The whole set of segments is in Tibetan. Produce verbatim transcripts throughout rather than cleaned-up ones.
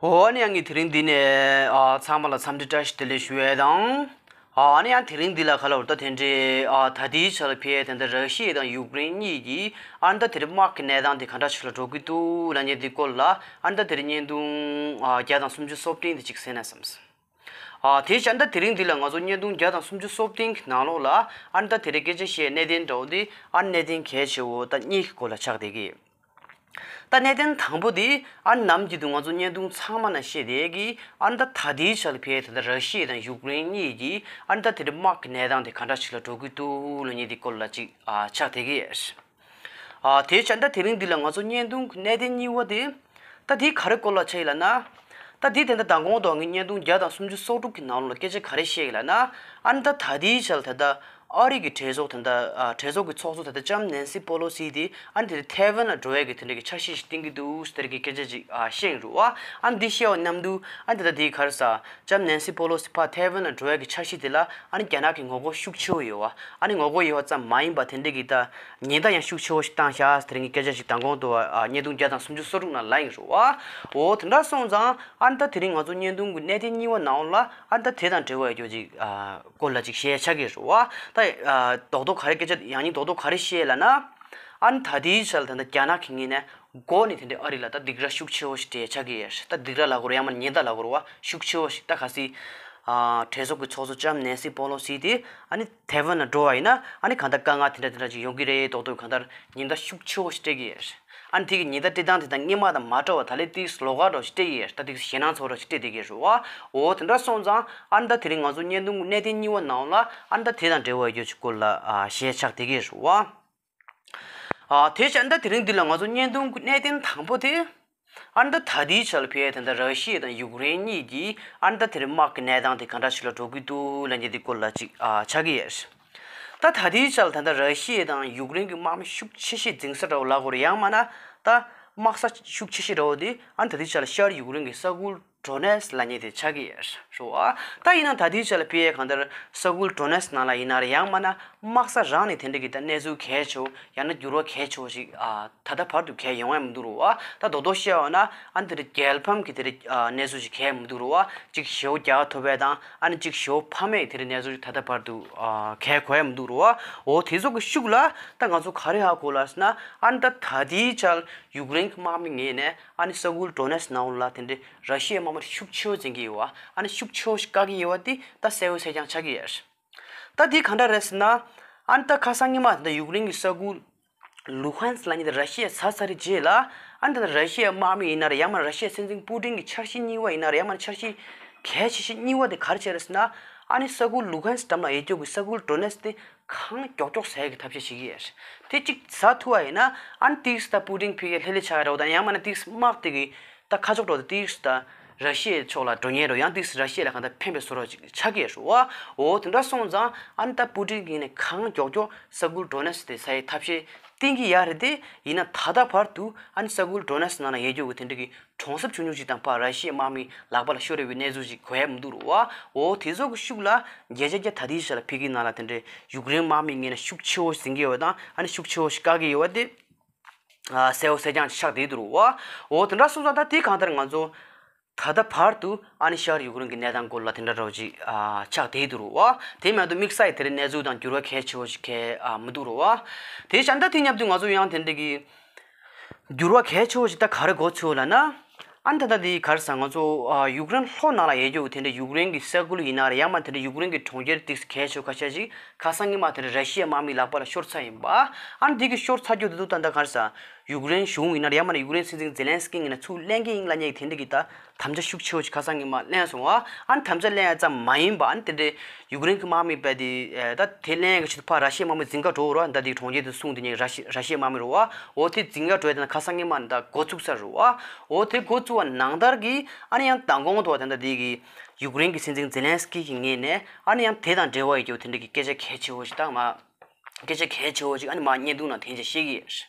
འོ་ནི་ཡང་ངས་དེ་རིང་འདི་ནས་ཨ་ཚང་མ་ལ་འཚམས་འདྲི་བཀྲ་ཤིས་བདེ་ལེགས་ཞུ་ཡས་དང་། ཨ་ནི་ཡང་དེ་རིང་འདི་ལ་ག་ལ་བར་ད་དེ་འདྲའི་ཨ་ད་ལྟའི་ཆར་ཕེ་དེ་འདྲ་ར་ཤི་ཡ་དང་ཡུཀ་རེན་གཉིས་ཀྱི་ཨ་ནི་ད་དེ་རིང་དམག་གི་གནས་སྟངས་དེ་ག་འདྲ་ཞིག་ལ་འགྲོ་གི་འདུག་ལབ་མཁན་དེ་སྐོར་ལ་ཨ་ནི་ད་དེ་རིང་བརྙན་ཐུང་ཨ་བརྒྱ་དང་སུམ་ཅུ་སོ་བདུན་དེ་ཅིག་གསན་ན་བསམས། ཨ་དེ་བྱས་ད་དེ་རིང་འདི་ལ་ང་ཚོ་བརྙན་ཐུང་བརྒྱ་དང་སུམ་ཅུ་སོ་བདུན་གི་ནང་ལོགས་ལ་ཨ་ནི་ད་དེ་རིང་སྐད་ཆ་བཤད་གནད་དོན་འདྲ་བོ་དེ་ཨ་ནི་གནད་དོན་གལ་ཆེ་བོ་ད་གཉིས་ཀྱི་སྐོར་ལ་ཆགས་བསྡད་ཀྱི། ད་གནད་དོན་དང་པོ་དེ་ཨ་ནི་ནམ་རྒྱུན་དུ་ང་ཚོ་བརྙན་ཐུང་ཚང་མ་ན་བཤད་བསྡད་ཀྱི་ཨ་ནི་ད་ད་ལྟའི་ཆར་ཕེ་ད་ལྟ་ར་ཤི་ཡ་དང་ཡུཀ་རེན་གཉིས་ཀྱི་ཨ་ནི་ད་དེ་རིང་དམག་གི་གནས་སྟངས་དེ་ག་འདྲ་ཞིག་ལ་འགྲོ་གི་འདུག་ལབ་མཁན་དེ་སྐོར་ལ་ཅིག་ཨ་ཆགས་བསྡད་ཀྱི་ཡོད། ཨ་དེ་བྱས་ད་དེ་རིང་འདི་ལ་ང་ཚོ་བརྙན་ཐུང་གི་གནད་དོན་གཉིས་པ་དེ། ད་འདི་ག་རེ་སྐོར་ལ་ཆགས་ཡིན་ལབ་ན། ད་འདི་དེ་འདྲ་མདང་དགོང་དུ་ངས་བརྙན་ཐུང་བརྒྱ་དང་སུམ་ཅུ་སོ་དྲུག་གི་ནང་ལོགས་ལ་སྐད་ཆ་ག་རེ་བཤད་ཡིན་ལབ་ན། ཨ་ནི་ད་ད་ལྟའི་ཆར་ད་ལྟ་ཨ་རི་གི་གྲོས་ཚོགས་ད་ལྟ་ཨ་གྲོས་ཚོགས་ཀྱི་ཚོགས་གཙོ་ད་ལྟ་ལྕམ་ནན་སི་པོ་ལོ་སི་དེ་ཨ་ནི་དེ་ཐའེ་ཝན་ལ་འགྲོ་ཡས་ཀྱི་དེ་འདྲ་གི་འཆར་གཞི་ཞིག་བཏིང་གི་འདུག་ཟེར་གྱི་སྐད་ཆ་ཅིག་ཨ་བཤད་ཡིན་རུང་བ། ཨ་ནི་འདི་བཤད་པ་མཉམ་དུ་ཨ་ནི་ད་ལྟ་དེ་ག་རེ་ཟ། ལྕམ་ནན་སི་པོ་ལོ་སི་ཕར་ཐའེ་ཝན་ལ་འགྲོ་ཡ་གི་འཆར་གཞི་དེ་ལ་ཨ་ནི་རྒྱ་ནག་གི་ངོ་རྒོལ་ཤུགས་ཆེ་བོ་ཡོད་བ། ཨ་ནི་ངོ་རྒོལ་ཡོད་བ་ཙམ་མ་ཡིན་པ་དེ་འདྲ་གི་ད་ཉེན་བརྡ་ཡང་ཤུགས་ཆེ་བོ་ཞིག་བཏང་ཤག་ཟེར་གྱི་སྐད་ཆ་ཞིག་མདང་དགོང་དུ་ཨ་བརྙན་ཐུང་བརྒྱ་དང་སུམ་ཅུ་སོ་དྲུག་ནང་ལབ་ཡིན་རུང་བ། འོ་དེ་འདྲ་སོང་ཙང་ཨ་ནི་ད་དེ་རིང་ང་ཚོ་བརྙན་ཐུང་གི་གནད་དོན་གཉིས་པ་ནང་ལ་ཨ་ནི་ད་དེ་དང་འབྲེལ་བ་ཡོད་རྒྱུ་ཅིག་ཨ་སྐོར་ལ་ཅིག་བཤད་ཆགས་ཀྱི་རུང་བ། ད་ཨ་རྡོག་རྡོག་ག་རེ་སྐད་ཆ་ཡང་སྙིང་རྡོག་རྡོག་ག་རེ་བཤད་ལབ་ན། ཨ་ནི་ད་ལྟའི་ཆར་ད་ལྟ་རྒྱ་ནག་གི་ངོས་ནས། མགོ་ནས་དེ་འདྲའི་ཨ་རི་ལ་ད་སྡིགས་ར་ཤུགས་ཆེ་བོ་ཞིག་སྤྲད་ཆགས་ཀྱི་ཡོད། ད་སྡིགས་ར་ལབ་དགོས་རེད་ཡང་མིན་ཉེན་བརྡ་ལབ་དགོས་རེད་བ། ཤུགས་ཆེ་བོ་ཞིག་ད་གལ་སྲིད་ཨ་གྲོས་ཚོགས་ཀྱི་ཚོགས་གཙོ་ལྕམ་ནན་སི་པོ་ལོ་སི་དེ་ཨ་ནི་ཐའེ་ཝན་ལ་འགྲོ་བ་ཡིན་ན་ཨ་ནི་གང་ལྟར་དཀའ་ངལ་དེ་འདྲ་དེ་འདྲ་ཅིག་ཡོང་གི་རེད་མདོག་མདོག་གང་ལྟར་ཉེན་བརྡ་ཤུགས་ཆེ་བོ་ཞིག་སྤྲད་ཀྱི་ཡོད། ཨ་ནི་དེ་གི་ཉེན་བརྡ་སྤྲད་སྟངས་དེ་དང་སྔོན་མ་དང་མ་འདྲ་བ་ད་ལས་ཏིག་ལོགས་ཀ་འདྲ་ཞིག་སྤྲད་ཀྱི་ཡོད། ད་ཏིག་ཞེད་སྣང་ཚ་བོ་འདྲ་ཞིག་སྤྲད་བསྡད་ཀྱི་རེད་བ། འོ་དེ་འདྲ་སོང་ཙང་ཨ་ནི་ད་དེ་རིང་ང་ཚོ་བརྙན་ཐུང་གི་གནད་དོན་གཉིས་པ་ནང་ལ་ཨ་ནི་ད་དེ་དང་འབྲེལ་བ་ཡོད་རྒྱུ་ཅིག་སྐོར་ལ་ཨ་བཤད་ཆགས་བསྡད་ཀྱི་རེད་བ། ཨ་དེ་བྱས་ད་དེ་རིང་འདི་ལ་ང་ཚོ་བརྙན་ཐུང་གི་གནད་དོན་དང་པོ་དེ། ཨ་ནི་ད་ད་ལྟའི་ཆར་ལ་ཕེ་ད་ལྟ་ར་ཤི་ཡ་དང་ཡུཀ་རེན་གཉིས་ཀྱིས་ཨ་ནི་ད་དེ་རིང་དམག་གི་གནས་སྟངས་དེ་ག་འདྲ་ཞིག་ལ་འགྲོ་གི་འདུག་ལབ་མཁན་དེ་སྐོར་ལ་ཅིག་ཨ་ཆགས་ཀྱི་ཡོད། ད་ད་ལྟའི་ཆར་ལ་ད་ལྟ་ར་ཤི་ཡ་དང་ཡུཀ་རེན་གྱི་དམག་མི་ཤུགས་ཆེ་ཤོས་འཛིང་ས་འདྲ་བོ་ལབ་དགོས་རེད་ཡང་མིན་ན་ད་དམག་ས་ཤུགས་ཆེ་ཤོས་འདྲ་བོ་དེ་ཨ་ནི་ད་ལྟའི་ཆར་ལ་ཤར་ཡུཀ་རེན་གྱི་ས་ཁུལ། ཌོ་ནེ་སི་ལབ་མཁན་དེ་ཆགས་ཀྱི་ཡོད་རེད་བ། ད་ཡིན་ན་ད་ལྟའི་ཆ་ལ་ཕི་ཡའི་གང་ལྟར་ས་ཁུལ་ཌོ་ནེ་སི་ནང་ལ་ཡིན་ན་རེད་ཡང་མིན་ན་དམག་ས་རང་ནས་དེ་འདྲ་གི་ད་གནས་ཚུལ་གལ་ཆེ་བོ་ཡང་ན་འགྱུར་བ་གལ་ཆེ་བོ་ཞིག་ཨ་ད་ལྟ་བར་དུ་གལ་ཡོང་ཡ་མི་འདུག་རེད་བ། ད་རྡོག་རྡོག་བཤད་པ་ན་ཨ་ནི་དེ་འདྲ་རྒྱལ་ཕམ་གི་དེ་འདྲ་ཨ་གནས་ཚུལ་ཞིག་གལ་མི་འདུག་རེད་བ། གཅིག་ཞེ་པོ་རྒྱག་ཐུབ་པ་དང་ཨ་ནི་གཅིག་ཞེ་པོ་ཕམ་མེད་དེ་འདྲ་གནས་ཚུལ་ཞིག་ད་ལྟ་བར་དུ་ཨ་གལ་གོ་ཡ་མི་འདུག་རེད་བ། འོ་དེ་ཚོ་གི་ཤུགས་ལ་ད་ང་ཚོ་ག་རེ་ཧ་གོ་ལབ་ཟེར་ན་ཨ་ནི་ད་ད་ལྟའི་ཆར་ཡུཀ་རེན་གྱི་དམག་མི་ངོས་ནས་ཨ་ནི་ས་ཁུལ་ཌོ་ནེ་སི་ནང་ལ་དེ་འདྲའི་ར་ཤི་ཡའི་དམག་མི་ཤུགས་ཆེ་བོ་འཛིང་གི་ཡོད་བ། ཨ་ནི་ཤུགས་ཆེ་བོ་ཞིག་བཀག་གི་ཡོད་བ་དེ་ད་གསལ་པོ་གསལ་རྐྱང་ཆགས་ཀྱི་ཡོད་རེད། ད་འདི་ག་འདྲ་རེད་ཟེར་ན། ཨ་ནི་ད་ཁ་སང་ཉི་མ་དེ་འདྲ་ཡུཀ་རེན་གྱི་ས་ཁུལ་ལུ་ཧན་སི་ལབ་མཁན་དེ་ར་ཤི་ཡས་ཟ་ཚར་རྗེས་ལ་ཨ་ནི་ད་ར་ཤི་ཡའི་དམག་མི་ཡིན་ན་རེད་ཡང་མིན་ན་ར་ཤི་ཡའི་སྲིད་འཛིན་པུ་ཏིན་གྱི་འཆར་གཞི་གཉིས་པ་ཡིན་ན་རེད་ཡང་མིན་ན་འཆར་གཞི་གལ་ཆེ་ཤོས་གཉིས་པ་དེ་ག་རེ་བྱས་རེད་ཟེར་ན། ཨ་ནི་ས་ཁུལ་ལུ་ཧན་སི་འགྲམ་ལ་ཡོད་རྒྱུ་གི་ས་ཁུལ་ཌོ་ནེ་སི་དེ། གང་མགྱོགས་མགྱོགས་ཟ་ཡག་གི་ཐབས་ཤེས་བྱེད་ཀྱི་ཡོད། དེ་གཅིག་ཟ་ཐུབ་པ་ཡིན་ན་ཨ་ནི་ཏིག་ཙམ་ད་པུ་ཏིན་ཕ་གིར་ལྷོད་ལྷོད་ཆགས་ཡག་འདྲ་བོ་དང་ཡང་མིན་ན་ཏིག་ཙམ་དམག་དེ་གི་ད་ཁ་ཕྱོགས་འདྲ་བོ་དེ་ཏིག་ཙམ་ད་ར་ཤི་ཡའི་ཕྱོགས་ལ་འགྲོ་ཉེན་འདྲ་བོ་ཡང་ཏིག་ཙམ་ར་ཤི་ཡ་ལ་གང་ལྟར་ཕན་པའི་བཟོ་འདྲ་ཅིག་ཆགས་ཀྱི་ཡོད་རེད་བ། འོ་དེ་འདྲ་སོང་ཙང་ཨ་ནི་ད་པུ་ཏིན་གྱིས་ནི་གང་མགྱོགས་མགྱོགས་ས་ཁུལ་ཌོ་ནེ་སི་དེ་ཟ་ཡག་ཐབས་ཤེས་བསྟེན་གྱི་ཡོད་རེད་དེ། ཡིན་ན་ད་ལྟ་བར་དུ་ཨ་ནི་ས་ཁུལ་ཌོ་ནེ་སི་ནང་ལ་ཡོད་རྒྱུ་གི་དེ་འདྲ་གི་གྲོང་གསེབ་ཆུང་ཆུང་ཅིག་དང་ཕར་ར་ཤི་ཡའི་དམག་མིའི་ལག་པ་ལ་ཤོར་ཡོད་པའི་གནས་ཚུལ་ཅིག་གོ་ཡ་མི་འདུག་རེད་བ། འོ་དེ་ཚོ་གི་ཤུགས་ལ་བརྒྱ་ཆ་བརྒྱ་ད་ལྟའི་ཆ་ལ་ཕ་གིའི་ནང་ལ་དེ་འདྲའི་ཡུཀ་རེན་དམག་མིའི་ངོས་ནས་ཤུགས་ཆེ་བོ་འཛིང་གི་ཡོད་པ་དང་ཨ་ནི་ཤུགས་ཆེ་བོ་ཞིག་བཀག་གི་ཡོད་པ་དེ་ཨ་གསལ་པོ་གསལ་རྐྱང་ཆགས་བསྡད་འདུག་རེད་བ། འོ་དེ་འདྲ་སོང་ཙང་ད་དེ་གང་ལྟར་ང་ཚོ་ད་ལྟ་བར་དུ་ཨ་ནི་ཤར་ཡུཀ་རེན་གྱི་གནས་སྟངས་སྐོར་ལ་དེ་འདྲ་འདྲ་བོ་ཅིག་ཨ་ཆགས་བསྡད་འདུག་རེད་བ། དེ་མ་གཏོགས་དམིགས་བསལ་གྱི་དེ་འདྲའི་གནས་ཚུལ་དང་འགྱུར་བ་གལ་ཆེ་བོ་ཞིག་གལ་ཨ་མི་འདུག་རེད་བ། དེ་བྱས་ད་དེ་མཉམ་དུ་ང་ཚོ་ཡང་དེ་འདྲ་གི་འགྱུར་བ་གལ་ཆེ་བོ་ཞིག་ད་ག་རེ་འགོ་ཚུགས་ལབ་ན། ཨ་ནི་ད་ལྟ་འདི་ག་རེ་ཟེར་ང་ཚོ་ཨ་ཡུཀ་རེན་ལྷོ་ནང་ལ་ཡོད་རྒྱུ་དེ་འདྲ་ཡུཀ་རེན་གྱི་ས་ཁུལ་ཡིན་ན་རེད་ཡང་མིན་དེ་འདྲ་ཡུཀ་རེན་གྱི་གྲོང་ཁྱེར་ཏིག་ཙམ་གལ་ཆེ་བོ་ཁ་ཤས་ཤིག་ཁ་སང་ཉི་མ་དེ་འདྲ་ར་ཤི་ཡའི་དམག་མིའི་ལག་པ་ལ་ཤོར་ཚར་ཡིན་པ། ཨ་ནི་འདི་གི་ཤོར་ཚར་རྒྱུ་དེ་ཚོ་ད་ལྟ་ག་རེ་ཟེར་ཡུཀ་རེན་གཞུང་ཡིན་ན་རེད་ཡང་མིན་ཡུཀ་རེན་སྲིད་འཛིན་ཛེ་ལན་སི་ཀི་ཡིན་ན་ཚུར་ལེན་གྱི་ཡིན་ལབ་མཁན་གྱི་དེ་འདྲ་གི་ད་དམ་བཅའ་ཤུགས་ཆེ་བོ་ཞིག་ཁ་སང་ཉི་མ་ལེན་སོང་བ། ཨ་ནི་དམ་བཅའ་ལེན་ཡ་ཙམ་མ་ཡིན་པ་ཨ་ནི་དེ་འདྲའི་ཡུཀ་རེན་གྱི་དམག་མི་རྦད་དེ་ད་དེ་ལེན་ཡ་གི་ཆེད་དུ་ཕར་ར་ཤི་ཡའི་དམག་མི་འཛིང་ག་འགྲོ་རོགས་ད་དེ་གྲོང་ཁྱེར་དེ་སྲུང་དེ་ཉིད་ར་ཤི་ར་ཤི་ཡའི་དམག་མི་རེད་བ། འོ་དེ་འཛིང་ག་འགྲོ་ཡ་དེ་ན་ཁ་སང་ཉི་མ་ནི་ད་འགོ་བཙུགས་ཚར་རེད་བ། འོ་དེ་འགོ་བཙུགས་པ་ནང་ལྟར་གྱི་ཨ་ནི་ཡང་མདང་དགོང་དུ་བ་དེ་འདྲ་དེ་གི་ཡུཀ་རེན་གྱི་སྲིད་འཛིན་ཛེ་ལན་སི་ཀི་གི་ངོས་ནས་ཨ་ནི་ཡང་དེ་དང་འབྲེལ་བ་ཡོད་རྒྱུ་དེ་འདྲ་གི་སྐད་ཆ་གལ་ཆེ་བོ་ཞིག་དང་མ། སྐད་ཆ་གལ་ཆེ་བོ་ཞིག་ཨ་ནི་མ་བརྙན་ཐུང་ནང་དེ་འདྲ་བཤད་ཀྱི་ཡོད།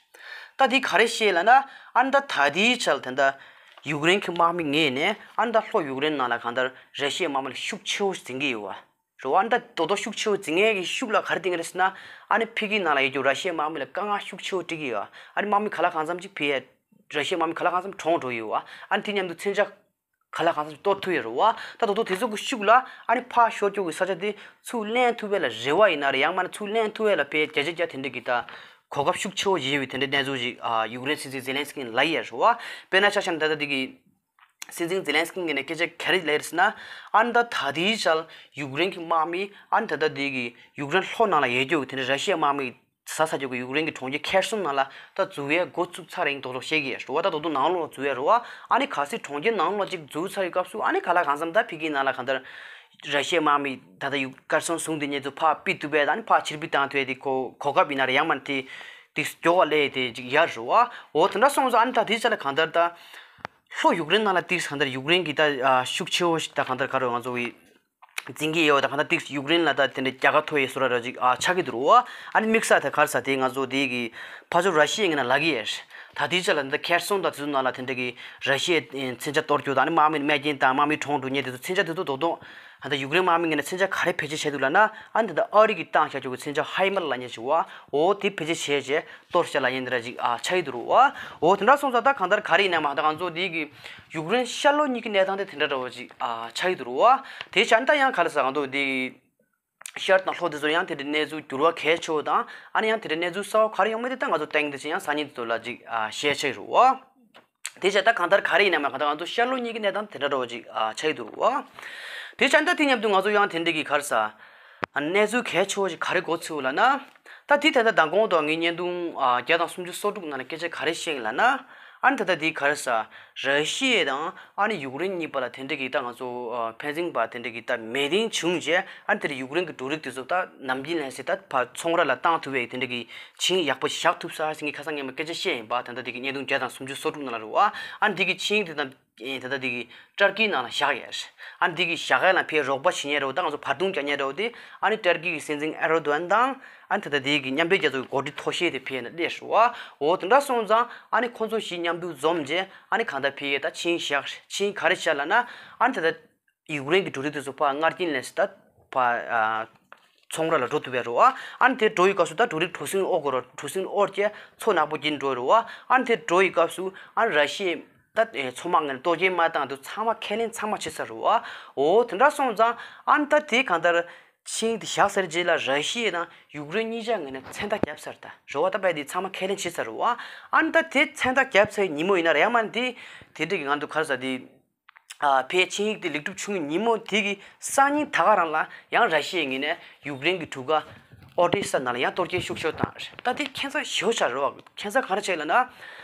ད་དེ་ག་རེ་བཤད་ལབ་ན་ཨ་ནི་ད་ད་དེའི་ཆར་དེ་འདྲ་ཡུཀ་རེན་གྱི་དམག་མི་ངོས་ནས་ཨ་ནི་ད་ལྷོ་ཡུཀ་རེན་ནང་ལ་གང་ལྟར་ར་ཤི་ཡའི་དམག་མི་ལ་ཤུགས་ཆེ་བོ་ཞིག་འཛིང་གི་ཡོད་བ། རེད་བ། ཨ་ནི་ད་རྡོག་རྡོག་ཤུགས་ཆེ་བོ་འཛིང་མཁན་གྱི་ཤུགས་ལ་ག་རེ་བསྟན་གྱི་རེད་ཟེར་ན། ཨ་ནི་ཕ་གིའི་ནང་ལ་ཡོད་རྒྱུ་ར་ཤི་ཡའི་དམག་མི་ལ་དཀའ་ངལ་ཤུགས་ཆེ་བོ་སྤྲད་ཀྱི་ཡོད། ཨ་ནི་དམག་མི་ག་ལ་གང་འཚམ་ཅིག་ཕེ། ར་ཤི་ཡའི་དམག་མི་ག་ལ་གང་འཚམ་གྲོངས་འགྲོ་ཡི་ཡོད། ཨ་ནི་དེ་མཉམ་དུ་མཚོན་ཆ་ ག་ལ་གང་འཚམ་གཏོར་ཐུབ་ཡོད་རེད་བ། ད་དོ་དོ་དེ་ཚོ་གི་ཤུགས་ལ་ཨ་ནི་ཕར་ཤོར་ཀྱོག་གི་ས་ཆ་དེ་ཚུར་ལེན་ཐུབ་པའི་ལ་རེ་བ་ཡིན་ན་རེད། ཡང་མིན་ན་ཚུར་ལེན་ཐུབ་པའི་ལ་དཔེ་བརྒྱ་ཆ་བརྒྱ་དེ་འདྲ་གི་ད་གོ་སྐབས་ཤུགས་ཆེ་བོ་ཡོད་པའི་དེ་འདྲའི་གནས་ཚུལ་ཞིག་ཨ་ཡུཀ་རེན་སྲིད་འཛིན་ཛེ་ལན་སི་ཀི་ལབ་ཡོད་རེད་བ། དཔེར་ན་ཆ་བཞག་ན་ད་ལྟ་དེ་གི་སྲིད་འཛིན་ཛེ་ལན་སི་ཀི་ངོས་ནས་སྐད་ཆ་ག་རེ་ལབ་ཡོད་ཟེར་ན། ཨ་ནི་ད་ད་ལྟའི་ཆར་ཡུཀ་རེན་གྱི་དམག་མི་ཨ་ནི་ད་ལྟ་དེ་གི་ཡུཀ་རེན་ལྷོ་ནང་ལ་ཡོད་རྒྱུ་གི་དེ་འདྲ་ར་ཤི་ཡའི་དམག་མི་ཟ་ས་ཆོག་གི་ཡུཀ་རེན་གྱི་གྲོང་ཁྱེར་ཁེར་སོན་ནང་ལ་ད་འཛུལ་ཡས་འགོ་བཙུགས་ཚར་ཡིན་མདོག་མདོག་བཤད་ཀྱི་ཡོད་རེད་བ། ད་དོ་དོ་ནང་ལོགས་འཛུལ་ཡས་རེད་བ། ཨ་ནི་གལ་སྲིད་གྲོང་ཁྱེར་ནང་ལོགས་ཅིག་འཛུལ་ཚར་ཡི་སྐབས་སུ་ཨ་ནི་ག་ལ་གང་འཚམ་ད་ཕ་གིའི་ནང་ལ་གང་ལྟར་ར་ཤི་ཡའི་དམག་མི་ད་ལྟ་ཡུ་ཁེར་སོན་བཟུང་དེ་ཉེ་ཚུལ་ཕར་ཕུད་ཐུབ་པའི་ཨ་ནི་ཕར་ཕྱིར་འབུད་བཏང་ཐུབ་ཡས་དེ་གོ་གོ་སྐབས་ཡིན་ན་རེད། ཡང་མིན་དེ་དེ་མགྱོགས་པ་སླེབས་དེ་ཅིག་ཡར་རེད་བ། འོ་དེ་འདྲ་སོང་ཙང་ཨ་ནི་ད་དེའི་ཆ་ལ་གང་ལྟར་ད་ལྷོ་ཡུཀ་རེན་ནང་ལ་ཏིག་གང་ལྟར་ཡུཀ་རེན་གྱི་ད་ཤུགས་ཆེ་བོ་ཞིག་ད་གང་ལྟར་ག་རེ་ང་ཚོ་བི་འཛིན་གྱི་ཡོད་ད་གང་ལྟར་ཏིག་ཡུཀ་རེན་ལ་ད་དེ་འདྲ་རྒྱལ་ཁ་ཐོབ་ཡས་བཟོ་འདྲ་འདྲ་ཅིག་ཨ་ཆགས་ཀྱི་འདུག་རོ། ཨ་ནི་དམིགས་བསལ་ད་ག་རེ་ཟེར་དེ་ང་ཚོ་དེ་གི་ཕར་ཕྱོགས་ར་ཤི་ཡའི་ངོས་ནས་ལབ་ཀྱི་ཡོད། ད་དེའི་ཆ་ལ་ད་ཁེར་སོན་དང་དེ་ཚོ་ནང་ལ་དེ་འདྲ་གི་ར་ཤི་ཡའི་མཚོན་ཆ་གཏོར་རྒྱུ་དང་ཨ་ནི་དམག་མི་རྨས་སྐྱོན་དང་དམག་མི་གྲོངས་འགྲོ་མཁན་དེ་ཚོ་མཚོན་ཆ་དེ་ཚོ་རྡོག་རྡོག་ད་ལྟ་ཡུཀ་རེན་དམག་མི་ངོས་ནས་མཚོན་ཆ་ག་རེ་བེད་སྤྱོད་བྱས་འདུག་ལབ་ན། ཨ་ནི་ད་ལྟ་ཨ་རི་གིས་བཏང་བཞག་ཆོག་གི་མཚོན་ཆ་ཧའི་མར་ལབ་མཁན་ཞིག་བ། འོ་དེ་བེད་སྤྱོད་བྱས་རྗེས་གཏོར་བཞག་ལབ་མཁན་འདི་འདྲ་ཅིག་ཨ་ཆགས་ཀྱི་འདུག་རོ་བ། འོ་དེ་འདྲ་སོང་ཙང་ད་གང་ལྟར་ག་རེ་ཡིན་ན་མ་ད་ང་ཚོ་འདི་གི་ཡུཀ་རེན་ཤར་ལྷོ་གཉིས་ཀྱི་གནས་སྟངས་དེ་དེ་འདྲ་འདྲ་བོ་ཅིག་ཨ་ཆགས་ཀྱི་འདུག་རོ་བ། དེ་བྱས་ད་ཡང་ག་རེ་ཟེར་ང་ཚོ་འདི་ཤར་དང་ལྷོ་དེ་ཚོར་ཡང་དེ་འདྲའི་གནས་ཚུལ་འགྱུར་བ་གལ་ཆེ་བོ་དང་ཨ་ནི་ཡང་དེ་འདྲའི་གནས་ཚུལ་གསར་བ་ག་རེ་ཡོང་མིན་དེ་ད་ང་ཚོ་ཏན་ཏན་ཅིག་ཡང་སང་ཉིན་དེ་ཚོ་ལ་ཅིག་ཨ་བཤད་ཆོག་གི་རོ་བ། དེ་བྱས་ད་གང་ལྟར་ག་རེ་ཡིན་ན་མ་གང་ལྟར་ང་ཚོ་ཤར་ལྷོ་གཉིས་ཀྱི་གནས་སྟངས་དེ་འདྲ་འདྲ་བོ་ཅིག་ཨ་ཆགས་ཀྱི་འདུག་རོ་བ། དེ་བྱས་ད་དེ་མཉམ་དུ་ང་ཚོ་ཡང་དེ་འདྲ་གི་ག་རེ་ཟེར་ཨ་གནས་ཚུལ་གལ་ཆེ་བོ་ཞིག་ག་རེ་གོ་ཚུལ་ལབ་ན། ད་དེ་ད་ལྟ་མདང་དགོང་དུ་ངའི་བརྙན་ཐུང་ཨ་བརྒྱ་དང་སུམ་ཅུ་སོ་དྲུག་ནང་ལ་སྐད་ཆ་ག་རེ་བཤད་ཡིན་ལབ་ན། ཨ་ནི་ད་ལྟ་དེ་ག་རེ་ཟེར་ར་ཤི་ཡ་དང་ཨ་ནི་ཡུཀ་རེན་གཉིས་བར་ལ་དེ་འདྲ་གི་ད་ང་ཚོ་ཨ་ཕན་ཚུན་བར་དེ་འདྲ་གི་ད་མོས་མཐུན་བྱུང་རྗེས་ཨ་ནི་དེར་ཡུཀ་རེན་གྱི་འབྲུ་རིགས་དེ་ཚོ་ད་ནམ་རྒྱུན་ལས་སེ་ད་ཕར་ཚོང་ར་ལ་བཏང་ཐུབ་པའི་དེ་འདྲ་གི་ཆིངས་ཡག་པོ་བཞག་ཐུབ་ས་ཟིན་གྱི་ཁ་སང་ངས་མ་སྐད་ཆ་བཤད་ཡིན་པ། ད་ལྟ་དེ་གི་བརྙན་ཐུང་བརྒྱ་དང་སུམ་ཅུ་སོ་དྲུག་ནང་ལ་རེད་བ། ཨ་ནི་དེ་གི་ཆིངས་དེ་དང་ཨེ་ད་ལྟ་དེ་གི་ཏར་ཀི་ནང་ལ་བཞག་ཡོད། ཨ་ནི་དེ་གི་བཞག་ཡ་ལ་ཕའི་རོགས་པ་བྱེད་མཁན་རེད་བ། ད་ང་ཚོ་བར་འདུམ་རྒྱག་མཁན་རེད་བ། དེ་ཨ་ནི་ཏར་ཀི་གི་སྲིད་འཛིན་ཨེར་རྡོ་ཨན་དང་ཨ་ནི་ད་ལྟ་དེ་གི་མཉམ་འབྲེལ་རྒྱལ་ཚོགས་ཀྱི་འགོ་ཁྲིད་མཐོ་ཤོས་དེ་ཕེབས་ནས་སླེབས་རེད་བ། འོ་དེ་འདྲ་སོང་ཙང་ཨ་ནི་ཁོང་ཚོ་བཞི་མཉམ་དུ་འཛོམས་རྗེས་ཨ་ནི་གང་ལྟར་ཕའི་ད་ཆིངས་བཞག་ཆིངས་ག་རེ་བཞག་ལབ་ན། ཨ་ནི་ད་ལྟ་ཡུཀ་རེན་གྱི་འབྲུ་རིགས་དེ་ཚོ་ཕར་སྔར་རྐྱེན་ལས་སུ་ད་ཕར་ཨ་ཚོང་ར་ལ་འགྲོ་ཐུབ་པའི་རེད་བ། ཨ་ནི་དེ་འགྲོ་ཡི་སྐབས་སུ་ད་འབྲུ་རིགས་གྲུ་གཟིངས་དབོར་དགོས་རེད། གྲུ་གཟིངས་དབོར་རྗེས་མཚོ་ནག་པོ་བརྒྱུད་འགྲོ་རེད་བ། ཨ་ནི་དེ་འགྲོ་ཡི་སྐབས་སུ་ཨ་ནི་ར་ཤི་ཡའི་ད་ཨེ་མཚོ་དམག་ངོས་ནས་གཏོར་སྐྱོན་མ་བཏང་དུས་ཚང་མ་ཁས་ལེན་ཚང་མ་བྱེད་ཚར་རེད་བ། འོ་དེ་འདྲ་སོང་ཙང་ཨ་ནི་ད་དེ་གང་ལྟར་ཆིངས་དེ་བཞག་ཚར་རྗེས་ལ་ར་ཤི་ཡ་དང་ཡུཀ་རེན་གཉིས་ཆ་ངོས་ནས་མཚན་རྟགས་བརྒྱབ་ཚར་ད་རེད་བ། ད་དཔེ་དེ་ཚང་མ་ཁས་ལེན་བྱེད་ཚར་རེད་བ། ཨ་ནི་ད་དེ་མཚན་རྟགས་བརྒྱབ་ཚར་ཉིན་མོ་ཡིན་ན་རེད། ཡང་མིན་དེ་དེ་འདྲ་གི་ང་ཚོ་ག་རེ་ཟེར་དེ། ཨ་ཕའི་ཆིངས་ཡིག་དེ་ལེགས་གྲུབ་བྱུང་བའི་ཉིན་མོ་དེ་གི་སང་ཉིན་ད་ག་རང་ལ་ཡང་ར་ཤི་ཡའི་ངོས་ནས་ཡུཀ་རེན་གྱི་གྲུ་ཁ་ཨོ་ཌེ་ས་ནང་ལ་ཡང་གཏོར་སྐྱོན་ཤུགས་ཆེ་བཏང་རེད། ད་དེ་ཁྱད་མཚར་ཞེ་པོ་ཆགས་རེད་བ། ཁྱད་མཚར་ག་རེ་བྱས་ལབ་ན།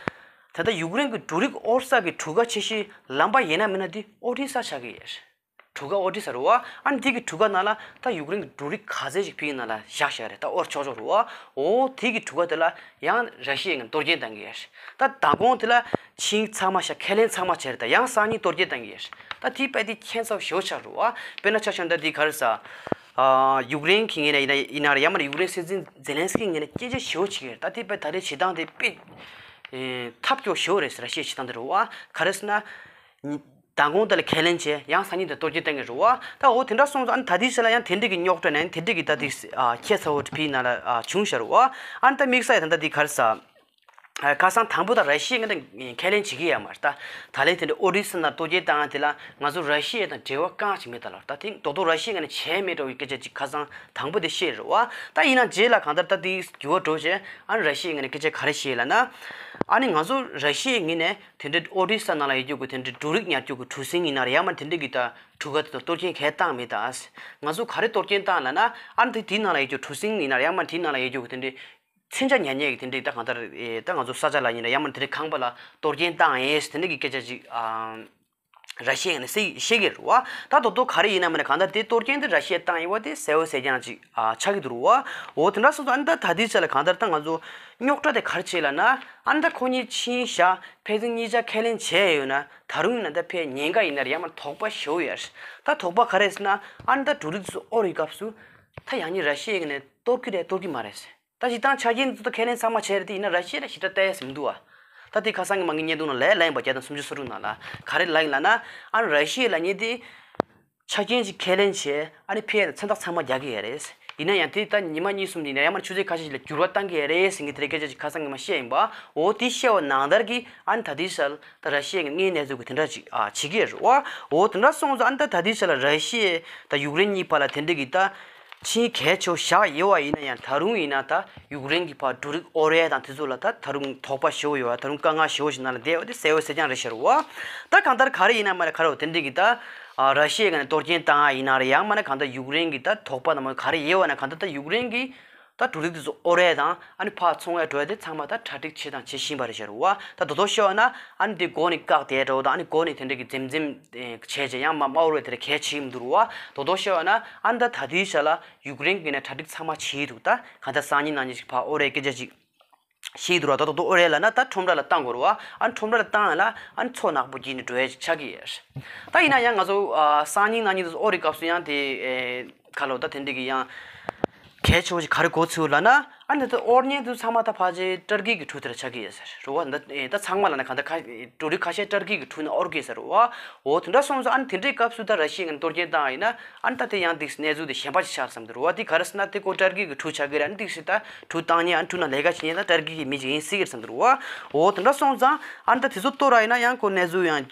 ད་ལྟ་ཡུཀ་རེན་གྱི་འབྲུ་རིགས་དབོར་ས་གི་གྲུ་ཁ་ཆེ་ཤོས་ལམ་པ་ཡིན་ན་མིན་ན་དེ་ཨོ་ཌེ་ས་ཆགས་ཀྱི་ཡོད་རེད། གྲུ་ཁ་ཨོ་ཌེ་ས་རེད་བ། ཨ་ནི་དེ་གི་གྲུ་ཁ་ནང་ལ་ད་ཡུཀ་རེན་གྱི་འབྲུ་རིགས་ག་ཚད་ཅིག་ཕའི་ནང་ལ་བཞག་བཞག་རེད། ད་དབོར་ཆོག་ཆོག་རེད་བ། འོ་དེ་གི་གྲུ་ཁ་དེ་ལ་ཡང་ར་ཤི་ཡའི་ངོས་ནས་གཏོར་སྐྱོན་བཏང་གི་ཡོད་རེད། ད་མདང་དགོང་དེ་ལ་ཆིངས་ཡིག་ཚང་མ་བཞག་ཁས་ལེན་ཚང་མ་བྱས་རེད། ད་ཡང་སང་ཉིན་གཏོར་སྐྱོན་བཏང་གི་ཡོད་རེད། ད་དེ་དཔེ་དེ་ཁྱད་མཚར་ཞེ་པོ་ཆགས་རེད་བ། དཔེར་ན་ཆ་བཞག་ན་ད་དེ་ག་རེ་ཟེར། ཨ་ཡུཀ་རེན་གྱི་ངོས་ནས་ཡིན་ན་ཡིན་ན་རེད། ཡང་མིན་ན་ཡུཀ་རེན་སྲིད་འཛིན་ཛེ་ལན་སི་ཀི་ངོས་ནས་སྐད་ཆ་ཞེ་པོ་བྱེད་ཀྱི་ཡོད་རེད། ད་དེ་དཔེ་ད་རེས་བྱེད་སྟངས་དེ་དཔེ་ཨེ་ཐབས་སྐྱོ་ཞེ་པོ་རེད་ཟེར། ར་ཤི་ཡའི་བྱེད་སྟངས་དེ་རེད་བ། ག་རེ་ཟེར་ན། མདང་དགོང་དེ་ལ་ཁས་ལེན་བྱས་ཡང་སང་ཉིན་དེ་གཏོར་སྐྱོན་བཏང་གི་རེད་བ། ད་འོ་དེ་འདྲ་སོང་ཙང་ཨ་ནི་ད་ལྟའི་ཆ་ལ་ཡང་དེ་འདྲ་གི་རྙོག་དྲ་ནས་དེ་འདྲ་གི་ད་དེ་ཨ་ཁྱད་མཚར་བོ་ཕའི་ནང་ལ་ཨ་བྱུང་བཞག་རེད་བ། ཨ་ནི་ད་དམིགས་བསལ་ཡ་ད་ལྟ་དེ་ག་རེ་ཟེར། ཨ་ཁ་སང་དང་པོ་ད་ར་ཤི་ཡ་ངོས་ནས་ཁས་ལེན་བྱེད་ཀྱི་ཡོད་མ་རེད། ད་ད་ལན་དེ་འདྲ་ཨོ་ཌེ་ས་ནང་གཏོར་སྐྱོན་བཏང་དེ་ལ་ང་ཚོ་ར་ཤི་ཡ་དང་འབྲེལ་བ་གང་ཅིག་མེད་ད་ལབ། ད་དེ་རྡོག་རྡོག་ར་ཤི་ཡ་ངོས་ནས་བྱས་མེད་འགྲོ་བའི་སྐད་ཆ་ཅིག་ཁ་སང་དང་པོ་དེ་བཤད་རེད་བ། ད་ཡིན་ན་རྗེས་ལ་གང་ལྟར་ད་དེ་འགྱུར་བ་འགྲོ་བྱས་ཨ་ནི་ར་ཤི་ཡའི་ངོས་ནས་སྐད་ཆ་ག་རེ་བཤད་ལབ་ན། ཨ་ནི་ང་ཚོ་ར་ཤི་ཡའི་ངོས་ནས། དེ་འདྲའི་ཨོ་ཌེ་ས་ནང་ལ་ཡོད་རྒྱུ་གི་དེ་འདྲའི་འབྲུ་རིགས་ཉར་རྒྱུ་གི་གྲུ་གཟིངས་ཡིན་ན་རེད། ཡང་མིན་དེ་འདྲའི་གི་ད་གྲུ་ཁ་དེ་ཚོ་གཏོར་སྐྱོན་གས་བཏང་མེད་ད། ང་ཚོ་ག་རེ་གཏོར་སྐྱོན་བཏང་ལབ་ན། ཨ་ནི་དེ་དེའི་ནང་ལ་ཡོད་རྒྱུ་གྲུ་གཟིངས་ཡིན་ན་རེད། ཡང་མིན་དེའི་ནང་ལ་ཡོད་རྒྱུ་གི་དེ་འདྲའི་མཚོན་ཆ་ཉར་མཁན་གི་དེ་འདྲའི་ད་གང་ལྟར་ཨེ་ད་ང་ཚོ་ས་ཆ་ལ་ཡིན་ན་རེད། ཡང་མིན་དེ་འདྲའི་ཁང་པ་ལ་གཏོར་སྐྱོན་བཏང་ཡས་དེ་འདྲའི་གི་སྐད་ཆ་ཅིག་ཨ་ར་ཤི་ཡ་ནས་བཤད་བཤད་ཀྱི་རེད་བ། ད་དོ་དོ་ག་རེ་ཡིན་ན་མིན་ན་གང་ལྟར་དེ་གཏོར་སྐྱོན་དེ་ར་ཤི་ཡས་བཏང་ཡོད་པ་དེ་གསལ་པོ་གསལ་རྐྱང་ཅིག་ཨ་ཆགས་ཀྱི་འདུག་རེད་བ། འོ་དེ་འདྲ་སོང་ཙང་ཨ་ནི་ད་ད་ལྟའི་ཆ་ལ་གང་ལྟར་ད་ང་ཚོ་རྙོག་དྲ་དེ་ག་རེ་བྱེད་ལབ་ན། ཨ་ནི་ད་ཁོ་གཉིས་ཆིངས་བཞག་ཕན་ཚུན་གཉིས་ཆ་ཁས་ལེན་བྱས་ཡོད་ན་ད་རུང་ཡིན་ན་ད་ཕའི་ཉེན་ཁ་ཡིན་ན་རེད། ཡང་མིན་དོགས་པ་ཞེ་པོ་ཡོད་རེད། ད་དོགས་པ་ག་རེ་ཟེར་ན། ཨ་ནི་ད་འབྲུ་རིགས་ཚོ་དབོར་བའི་སྐབས་སུ་ད་ཡང་སྙིང་ར་ཤི་ཡའི་ངོས་ནས་གཏོར་གྱི་རེད་གཏོར་གྱི་མ་རེད་ཟེར། ད་སྤྱིར་བཏང་ཆ་རྐྱེན་འདི་ཚོ་ཁས་ལེན་ཚང་མ་བྱས་རེད་དེ་ཡིན་ན་ར་ཤི་ཡ་ལ་ཞེ་དྲག་བལྟ་ཡས་མི་འདུག་བ། ད་དེ་ཁ་སང་གི་མ་གི་བརྙན་ཐུང་ནང་ལ་ལབ་ཡིན་པ། བརྒྱ་དང་སུམ་ཅུ་སོ་དྲུག་ནང་ལ་ག་རེ་ལབ་ཡིན་ལབ་ན། ཨ་ནི་ར་ཤི་ཡ་ལབ་མཁན་དེ་ཆ་རྐྱེན་ཅིག་ཁས་ལེན་བྱས་ཨ་ནི་ཕའི་ཡ་ལ་མཚན་རྟགས་ཚང་མ་རྒྱག་གི་ཡོད་རེད། ཡིན་ན་ཡང་དེ་ད་ཉི་མ་གཉིས་གསུམ་དེ་ཡིན་ན་ཡང་མར་ཆུ་ཚོད་ཁ་ཤས་ཤིག་ལ་འགྱུར་བ་བཏང་གི་རེད་ཟེར་མཁན་དེ་འདྲའི་སྐད་ཆ་ཅིག་ཁ་སང་ཉི་མ་བཤད་ཡིན་པ། འོ་དེ་བཤད་པ་ནང་ལྟར་གྱི་ཨ་ནི་ད་ལྟའི་ཆར་ད་ར་ཤི་ཡའི་དངོས་གནས་གནས་ཚུལ་གྱི་དེ་འདྲ་ཅིག་ཨ་བྱེད་ཀྱི་ཡོད་རེད་བ། འོ་དེ་འདྲ་སོང་ཙང་ཨ་ནི་ད་ད་ལྟའི་ཆར་ལ་ར་ཤི་ཡ་དང་ཡུཀ་རེན་གཉིས་བར་ལ་དེ་འདྲ་གི་ད་ཕྱིན་གལ་ཆེ་བོ་བཞག་ཡོད་པ་ཡིན་ན་ཡང་ད་རུང་ཡིན་ན་ད་ཡུཀ་རེན་གྱི་བར་འབྲུ་རིགས་དབོར་ཡས་དང་དེ་ཚོ་ལ་ད་ད་རུང་དོགས་པ་ཞེ་པོ་ཡོད་པ། ད་རུང་དཀའ་ངལ་ཞེ་པོ་ཞིག་ནང་ལ་བསྡད་ཡོད་པ་དེ་གསལ་པོ་གསལ་རྐྱང་རེད་ཤག་རེད་བ། ད་གང་ལྟར་ག་རེ་ཡིན་ན་མ་རེད། ག་རེ་བ་དེ་འདྲ་གི་ད་ཨ་ར་ཤི་ཡས་ཀྱི་ནས་གཏོར་སྐྱོན་བཏང་ཡ་ཡིན་ན་རེད། ཡང་མིན་ན་གང་ལྟར་ཡུཀ་རེན་གྱི་ད་དོགས་པ་དང་མ་ག་རེ་ཡོད་པ་ན་གང་ལྟར་ད་ཡུཀ་རེན་གྱི་ད་འབྲུ་རིགས་དེ་ཚོ་དབོར་ཡས་དང་ཨ་ནི་ཕར་ཚོང་ཡས་འགྲོ་ཡས་དེ་ཚང་མ་ད་གྲ་སྒྲིག་བྱས་དང་བྱེད་བཞིན་པ་རེད་ཤག་རེད་བ། ད་དོ་དོ་ཤོད་ན་ཨ་ནི་དེ་མགོ་ནས་བཀག་བསྡད་འགྲོ་དང་ཨ་ནི་མགོ་ནས་དེ་འདྲ་གི་འཛེམ་འཛེམ་བྱས་བྱས་ཡང་མ་མ་དབོར་བའི་དེ་འདྲ་གལ་ཆེ་མི་འདུག་རེད་བ། དོ་དོ་ཤོད་ན་ཨ་ནི་ད་ད་ལྟའི་ཆ་ལ་ཡུཀ་རེན་གྱི་ནས་གྲ་སྒྲིག་ཚང་མ་བྱས་འདུག་ད་གང་ལྟར་སང་ཉིན་གནངས་ཉིན་ཞིག་ཕར་དབོར་ཡས་སྐད་ཆ་ཅིག་བཤད་འདུག་ར། ད་དོ་དོ་དབོར་ཡས་ལབ་ན་ད་ཁྲོམ་ར་ལ་བཏང་དགོས་རེད་བ། ཨ་ནི་ཁྲོམ་ར་ལ་བཏང་ཡ་ལ་ཨ་ནི་མཚོ་ནག་པོ་བརྒྱུད་ནས་འགྲོ་ཡས་ཅིག་ཆགས་ཀྱི་ཡོད་རེད། ད་ཡིན་ན་ཡང་ང་ཚོ་ཨ་སང་ཉིན་གནངས་ཉིན་དུ་དབོར་བའི་སྐབས་སུ་ཡང་དེ་ཨེ་ཁ་ལོ་ད་དེ་འདྲ་གི་ཡང་གལ་ཆེ་བོ་ཞིག་ག་རེ་གོ་ཚུལ་ལབ་ན། ཨ་ནི་ད་དབོར་མཁན་དུ་ཚང་མ་ད་ཕལ་ཆེར་ཏར་ཀི་གི་གྲུ་དེ་ལ་ཆགས་ཀྱི་ཡོད་ཟེར་རེད་བ། ད་ཨེ་ད་ཚང་མ་ལབ་ན་གང་ལྟར་ཁ་འབྲུ་རིགས་ཁ་ཤས་ཏར་ཀི་གི་གྲུ་ནས་དབོར་གྱི་ཟེར་རེད་བ། འོ་དེ་འདྲ་སོང་ཙང་ཨ་ནི་དེ་འདྲའི་སྐབས་སུ་ད་ར་ཤི་ཡ་ངན་གཏོར་སྐྱོན་བཏང་བ་ཡིན་ན། ཨ་ནི་ད་དེ་ཡང་འདི་གནས་ཚུལ་དེ་གཞན་པ་ཞིག་ཆགས་བསམ་གྱི་འདུག་རེད་བ། དེ་ག་རེ་ཟེར་ན་དེ་ཁོ་ཏར་ཀི་གི་གྲུ་ཆགས་ཀྱི་རེད། ཨ་ནི་འདི་ཟེར་ད་གྲུ་བཏང་མཁན་ཨ་ནི་གྲུ་ནང་ལས་ཀ་བྱེད་མཁན་ད་ཏར་ཀི་གི་མི་ཅིག་ཡིན་སྲིད་ཀྱི་རེད་བསམ་གྱི་འདུག་རེད་བ། འོ་དེ་འདྲ་སོང་ཙང་ཨ་ནི་ད་དེ་ཚོ་གཏོར་ར་ཡིན་ན་ཡང་ཁོ་གནས་ཚུལ་ཡང་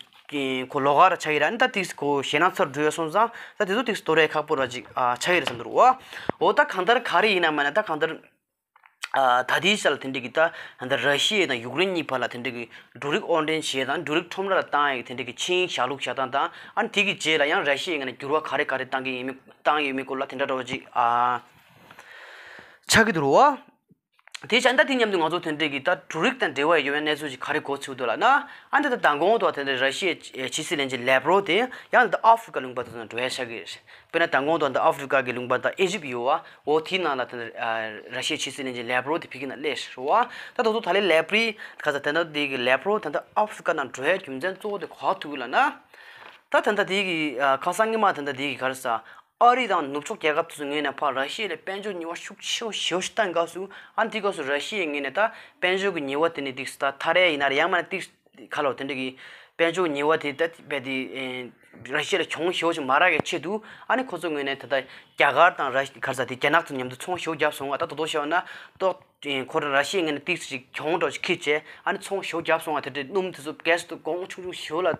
ཁོ་ལོགས་ཀ་ར་ཆགས་ཀྱི་རེད། ཨ་ནི་ད་དེ་ཁོ་ཞེད་སྣང་ཚ་རུ་འགྲོ་ཡ་སོང་ཙང་ད་དེ་ཚོ་དེ་གཏོར་ར་ཡ་ཁག་པོ་ར་ཅིག་ཨ་ཆགས་ཀྱི་རེད་བསམ་གྱི་འདུག་རེད་བ། འོ་ད་གང་ལྟར་ག་རེ་ཡིན་ན་མ་ན་ད་གང་ལྟར། ཨ་ད་ལྟའི་ཆ་ལ་དེ་འདྲ་གི་ད་ད་ལྟ་ར་ཤི་ཡ་དང་ཡུཀ་རེན་གཉིས་བར་ལ་དེ་འདྲ་གི་འབྲུ་རིགས་དབོར་འདྲེན་བྱེད་དང་འབྲུ་རིགས་ཁྲོམ་ར་ལ་བཏང་ཡ་གི་དེ་འདྲ་གི་ཆིངས་ཡིག་བཞག་ལུགས་བཞག་སྟངས་དང་ཨ་ནི་དེ་གི་རྗེས་ལ་ཡང་ར་ཤི་ཡའི་ངོས་ནས་འགྱུར་བ་ག་རེ་ག་རེ་བཏང་གི་ཡིན་མིན་བཏང་ཡོད་མེད་སྐོར་ལ་དེ་འདྲ་འདྲ་བོ་ཅིག་ཨ་ཆགས་ཀྱི་འདུག་རེད་བ། དེ་བྱས་ད་དེ་མཉམ་དུ་ང་ཚོ་དེ་འདྲ་གི་ད་འབྲུ་རིགས་དང་འབྲེལ་བ་ཡོད་པའི་གནས་ཚུལ་ཅིག་ག་རེ་གོ་ཚུལ་འདུག་ལབ་ན། ཨ་ནི་ད་ལྟ་མདང་དགོང་དུ་དེ་འདྲ་ར་ཤི་ཡའི་ཕྱི་སྲིད་བློན་ཆེན་ལེབ་རོ་དེ་ཡང་ད་ལྟ་ཨ་ཧྥི་རི་ཀ་ལུང་པ་དེ་ཚོ་ནང་འགྲོ་ཡ་ཆགས་ཀྱི་རེད། དཔེར་ན་མདང་དགོང་དུ་ད་ཨ་ཧྥི་རི་ཀ་གི་ལུང་པ་ད་ཨི་ཇིབ་ཡོད་བ། འོ་དེའི་ནང་ལ་ད་ལྟ་ར་ཤི་ཡའི་ཕྱི་སྲིད་བློན་ཆེན་ལེབ་རོ་དེ་ཕ་གི་ནང་སླེབས་རེད་བ། ད་དོ་དོ་ད་ལེ་ལེབ་རི་ག་ས་དེ་འདྲ་དེ་གི་ལེབ་རོ་ད་ལྟ་ཨ་ཧྥི་རི་ཀ་ནང་འགྲོ་ཡ་རྒྱུ་མཚན་གཙོ་བོ་དེ་ག་ཐུག་ལབ་ན། ད་ད་ལྟ་དེ་གི་ཁ་སང་ཉི་མ་ད་ལྟ་དེ་གི་ག་རེ་ཟ། ཨ་རི་དང་ནུབ་ཕྱོགས་རྒྱལ་ཁབ་དེ་ཚོའི་ངོས་ནས་ཕར་ར་ཤི་ཡ་ལ་དཔལ་འབྱོར་ཉེས་པ་ཤུགས་ཆེ་བ་ཞེ་པོ་ཞིག་བཏང་སྐབས་སུ་ཨ་ནི་དེ་སྐབས་སུ་ར་ཤི་ཡའི་ངོས་ནས་ད་དཔལ་འབྱོར་གྱི་ཉེས་པ་དེ་ནི་ཏིག་ཙམ་ད་ཐར་ཡས་ཡིན་ན་རེད། ཡང་མིན་ན་ཏིག་ཙམ་ག་ལོ་དེ་འདྲ་གི་དཔལ་འབྱོར་ཉེས་པ་དེ་ད་རྦད་དེ་ར་ཤི་ཡ་ལ་གྱོང་ཞེ་པོ་ཞིག་མ་རག་གི་ཆེད་དུ་ཨ་ནི་ཁོ་ཚོའི་ངོས་ནས་ད་ལྟ་རྒྱ་གར་དང་ར་ག་རེ་ཟ་དེ་རྒྱ་ནག་ཚོ་མཉམ་དུ་ཚོང་ཞེ་པོ་བརྒྱབ་སོང་བ། ད་དོ་དོ་བྱས་པ་ན་ཏོག་ཁོ་རང་ར་ཤི་ཡའི་ངོས་ནས་ཏིག་ཙམ་གྱོང་འདྲ་ཞིག་ཁྱེར་བྱས་ཨ་ནི་ཚོང་ཞེ་པོ་བརྒྱབ་སོང་བ། དེ་འདྲའི་སྣུམ་དེ་ཚོ་གྷེ་སི་དེ་གོང་ཆུང་ཆུང་ཞེ་པོ་ལ་